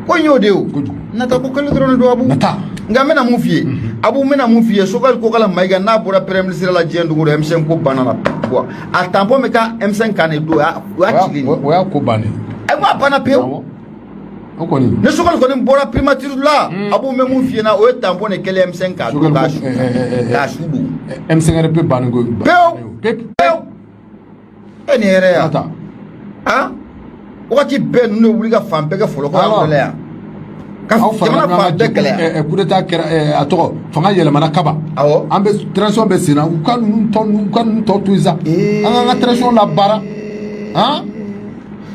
Speaker 1: ko in y'o de ye o.
Speaker 2: Kojugu.
Speaker 1: Nata ko kelen dɔrɔn de don, Abu.
Speaker 2: Nata.
Speaker 1: Nka n bɛna mun f'i ye, Abu, n bɛna mun f'i ye? Choguel Kokalla Maïga, n'a bɔra premier ministre la diɲɛ dugu dɔ, M5 ko banna la. Bon, a tampon bɛ taa M5 kan de don, o y'a cilen ye.
Speaker 2: O y'a ko bannen.
Speaker 1: Ayi, ko a banna pewu.
Speaker 2: Awɔ, o kɔni.
Speaker 1: Ni Choguel kɔni bɔra primature la, Abu, n bɛ mun f'i ɲɛna, o ye tampon de kɛlen M5 kan don k'a su k'a su don.
Speaker 2: M5RP bannen ko.
Speaker 1: Pewu.
Speaker 2: Pewu.
Speaker 1: Pewu. E nin yɛrɛ ya.
Speaker 2: Nata.
Speaker 1: Han, wagati bɛɛ ninnu de wuli ka fan bɛɛ kɛ fɔlɔ ko
Speaker 2: Alors.
Speaker 1: an yan ka
Speaker 2: Aw farala
Speaker 1: jamana fan
Speaker 2: ɲɔgɔn
Speaker 1: bɛɛ
Speaker 2: kan
Speaker 1: gɛlɛya.
Speaker 2: Coup d'état kɛra, a tɔgɔ fanga yɛlɛmana kaba.
Speaker 1: Awɔ.
Speaker 2: An bɛ transition bɛ sen na, u ka ninnu tɔ ninnu, u ka ninnu tɔ to yen sa. An k'an ka transition labaara han.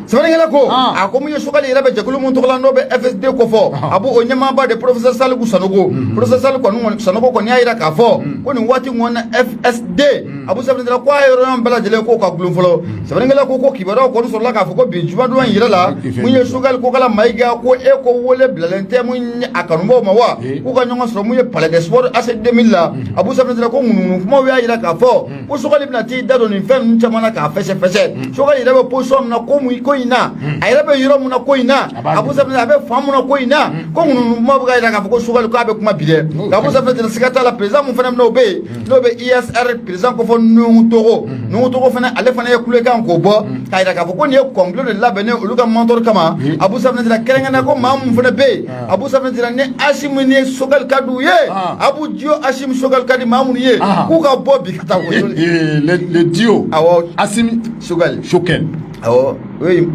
Speaker 1: Sɛbɛnnikɛla ko, a ko mun ye Choguel yɛrɛ bɛ jɛkulu mun tɔgɔ la, n'o bɛ FSD kofɔ, a b'o o ɲɛmaaba de, professeur Saliku Sanogo. Professeur Saliku kɔni Sanogo kɔni y'a yira k'a fɔ ko nin waati kɔni na, FSD, Abu sɛbɛnnikɛla ko a ye yɔrɔ bɛɛ lajɛlen k'o ka gulon fɔlɔ. Sɛbɛnnikɛla ko kibaruyaw kɔni sɔrɔla k'a fɔ ko bi jumadon in yɛrɛ la, mun ye Choguel Kokalla Maïga ko e ko wele bilalen tɛ mun ye a kanubaw ma wa k'u ka ɲɔgɔn sɔrɔ mun ye palais des sports AC 2000 la. Abu sɛbɛnnikɛla ko ŋunuŋunu kumaw y'a yira k'a fɔ ko Choguel bɛna t'i da don nin fɛn ninnu caman na k'a fɛsɛ fɛsɛ. Choguel yɛrɛ bɛ position min na ko mun ko in na, a yɛrɛ bɛ yɔrɔ mun na ko in na, Abu sɛbɛnnikɛla, a bɛ fan mun na ko in na, ko ŋunuŋunu kuma bɛ ka yira k'a fɔ ko Choguel k'a bɛ kuma bi dɛ. Nka Abu sɛbɛnnikɛla, siga t'a la, président mun fana bɛ n'o bɛ yen, n'o bɛ ISR président ko fɔ Nuhu Togo, Nuhu Togo fana, ale fana ye kulekan k'o bɔ k'a yira k'a fɔ ko nin ye complot de labɛnnen olu ka mentor kama. Abu sɛbɛnnikɛla, kɛrɛnkɛrɛnnenya ko maa mun fana bɛ yen, Abu sɛbɛnnikɛla, ni Assimi ni Choguel ka d'u ye, Abu Dio Assimi Choguel ka di maa minnu ye, k'u ka bɔ bi ka taa o
Speaker 2: Le duo.
Speaker 1: Awɔ.
Speaker 2: Assimi.
Speaker 1: Choguel.
Speaker 2: Choguel.
Speaker 1: Awɔ, o ye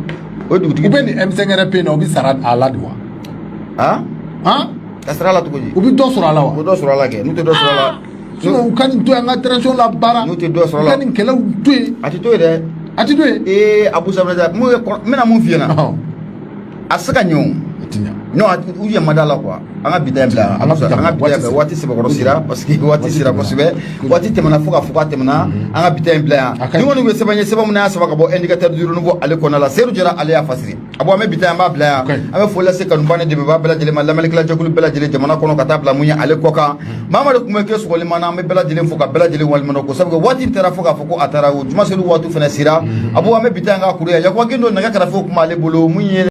Speaker 1: dugutigi.
Speaker 2: U bɛ nin M5RP na, u bɛ sara a la de wa?
Speaker 1: Han.
Speaker 2: Han.
Speaker 1: Ka sara la cogo di?
Speaker 2: U bɛ dɔ sɔrɔ a la wa?
Speaker 1: U bɛ dɔ sɔrɔ a la kɛ, n'u tɛ dɔ sɔrɔ a la.
Speaker 2: Sinon u ka nin to yen, an ka transition labaara.
Speaker 1: N'u tɛ dɔ sɔrɔ a la.
Speaker 2: U ka nin kɛlɛw to yen.
Speaker 1: A tɛ to yen dɛ.
Speaker 2: A tɛ to yen.
Speaker 1: Ee, Abu sɛbɛnnikɛla, mun ye n bɛna mun f'i ɲɛna, a tɛ se ka ɲɛ o.
Speaker 2: A tɛ ɲɛ.
Speaker 1: Non, u yɛ ma da la quoi. An ka bi ta in bila.
Speaker 2: An ka
Speaker 1: an ka bi ta in bila, waati sɛbɛkɔrɔ sera, parce que waati sera kosɛbɛ, waati tɛmɛna fo ka fɔ k'a tɛmɛna. An ka bi ta in bila yan. Ni kɔni ye sɛbɛn ye, sɛbɛn min y'a saba ka bɔ Indicateur du Renouveau ale kɔnɔna la, Seydou Jara ale y'a fasiri. A bɔ, an bɛ bi ta in, an b'a bila yan. An bɛ foli lase kanuba ni dɛmɛbaa bɛɛ lajɛlen ma, lamɛnnikɛla jɛkulu bɛɛ lajɛlen jamana kɔnɔ ka taa bila mun ye ale kɔ kan. Mamadu tun bɛ kɛ sɔgɔli na, an bɛ bɛɛ lajɛlen fo ka bɛɛ lajɛlen waleɲuman ko sabu waati taara fo k'a fɔ ko a taara o juma seli waati fana sera. A bɔ, an bɛ bi ta in k'a kuru yan. Yakuba Gindo, nɛgɛ kɛrɛfɛ tun b'ale bolo mun ye.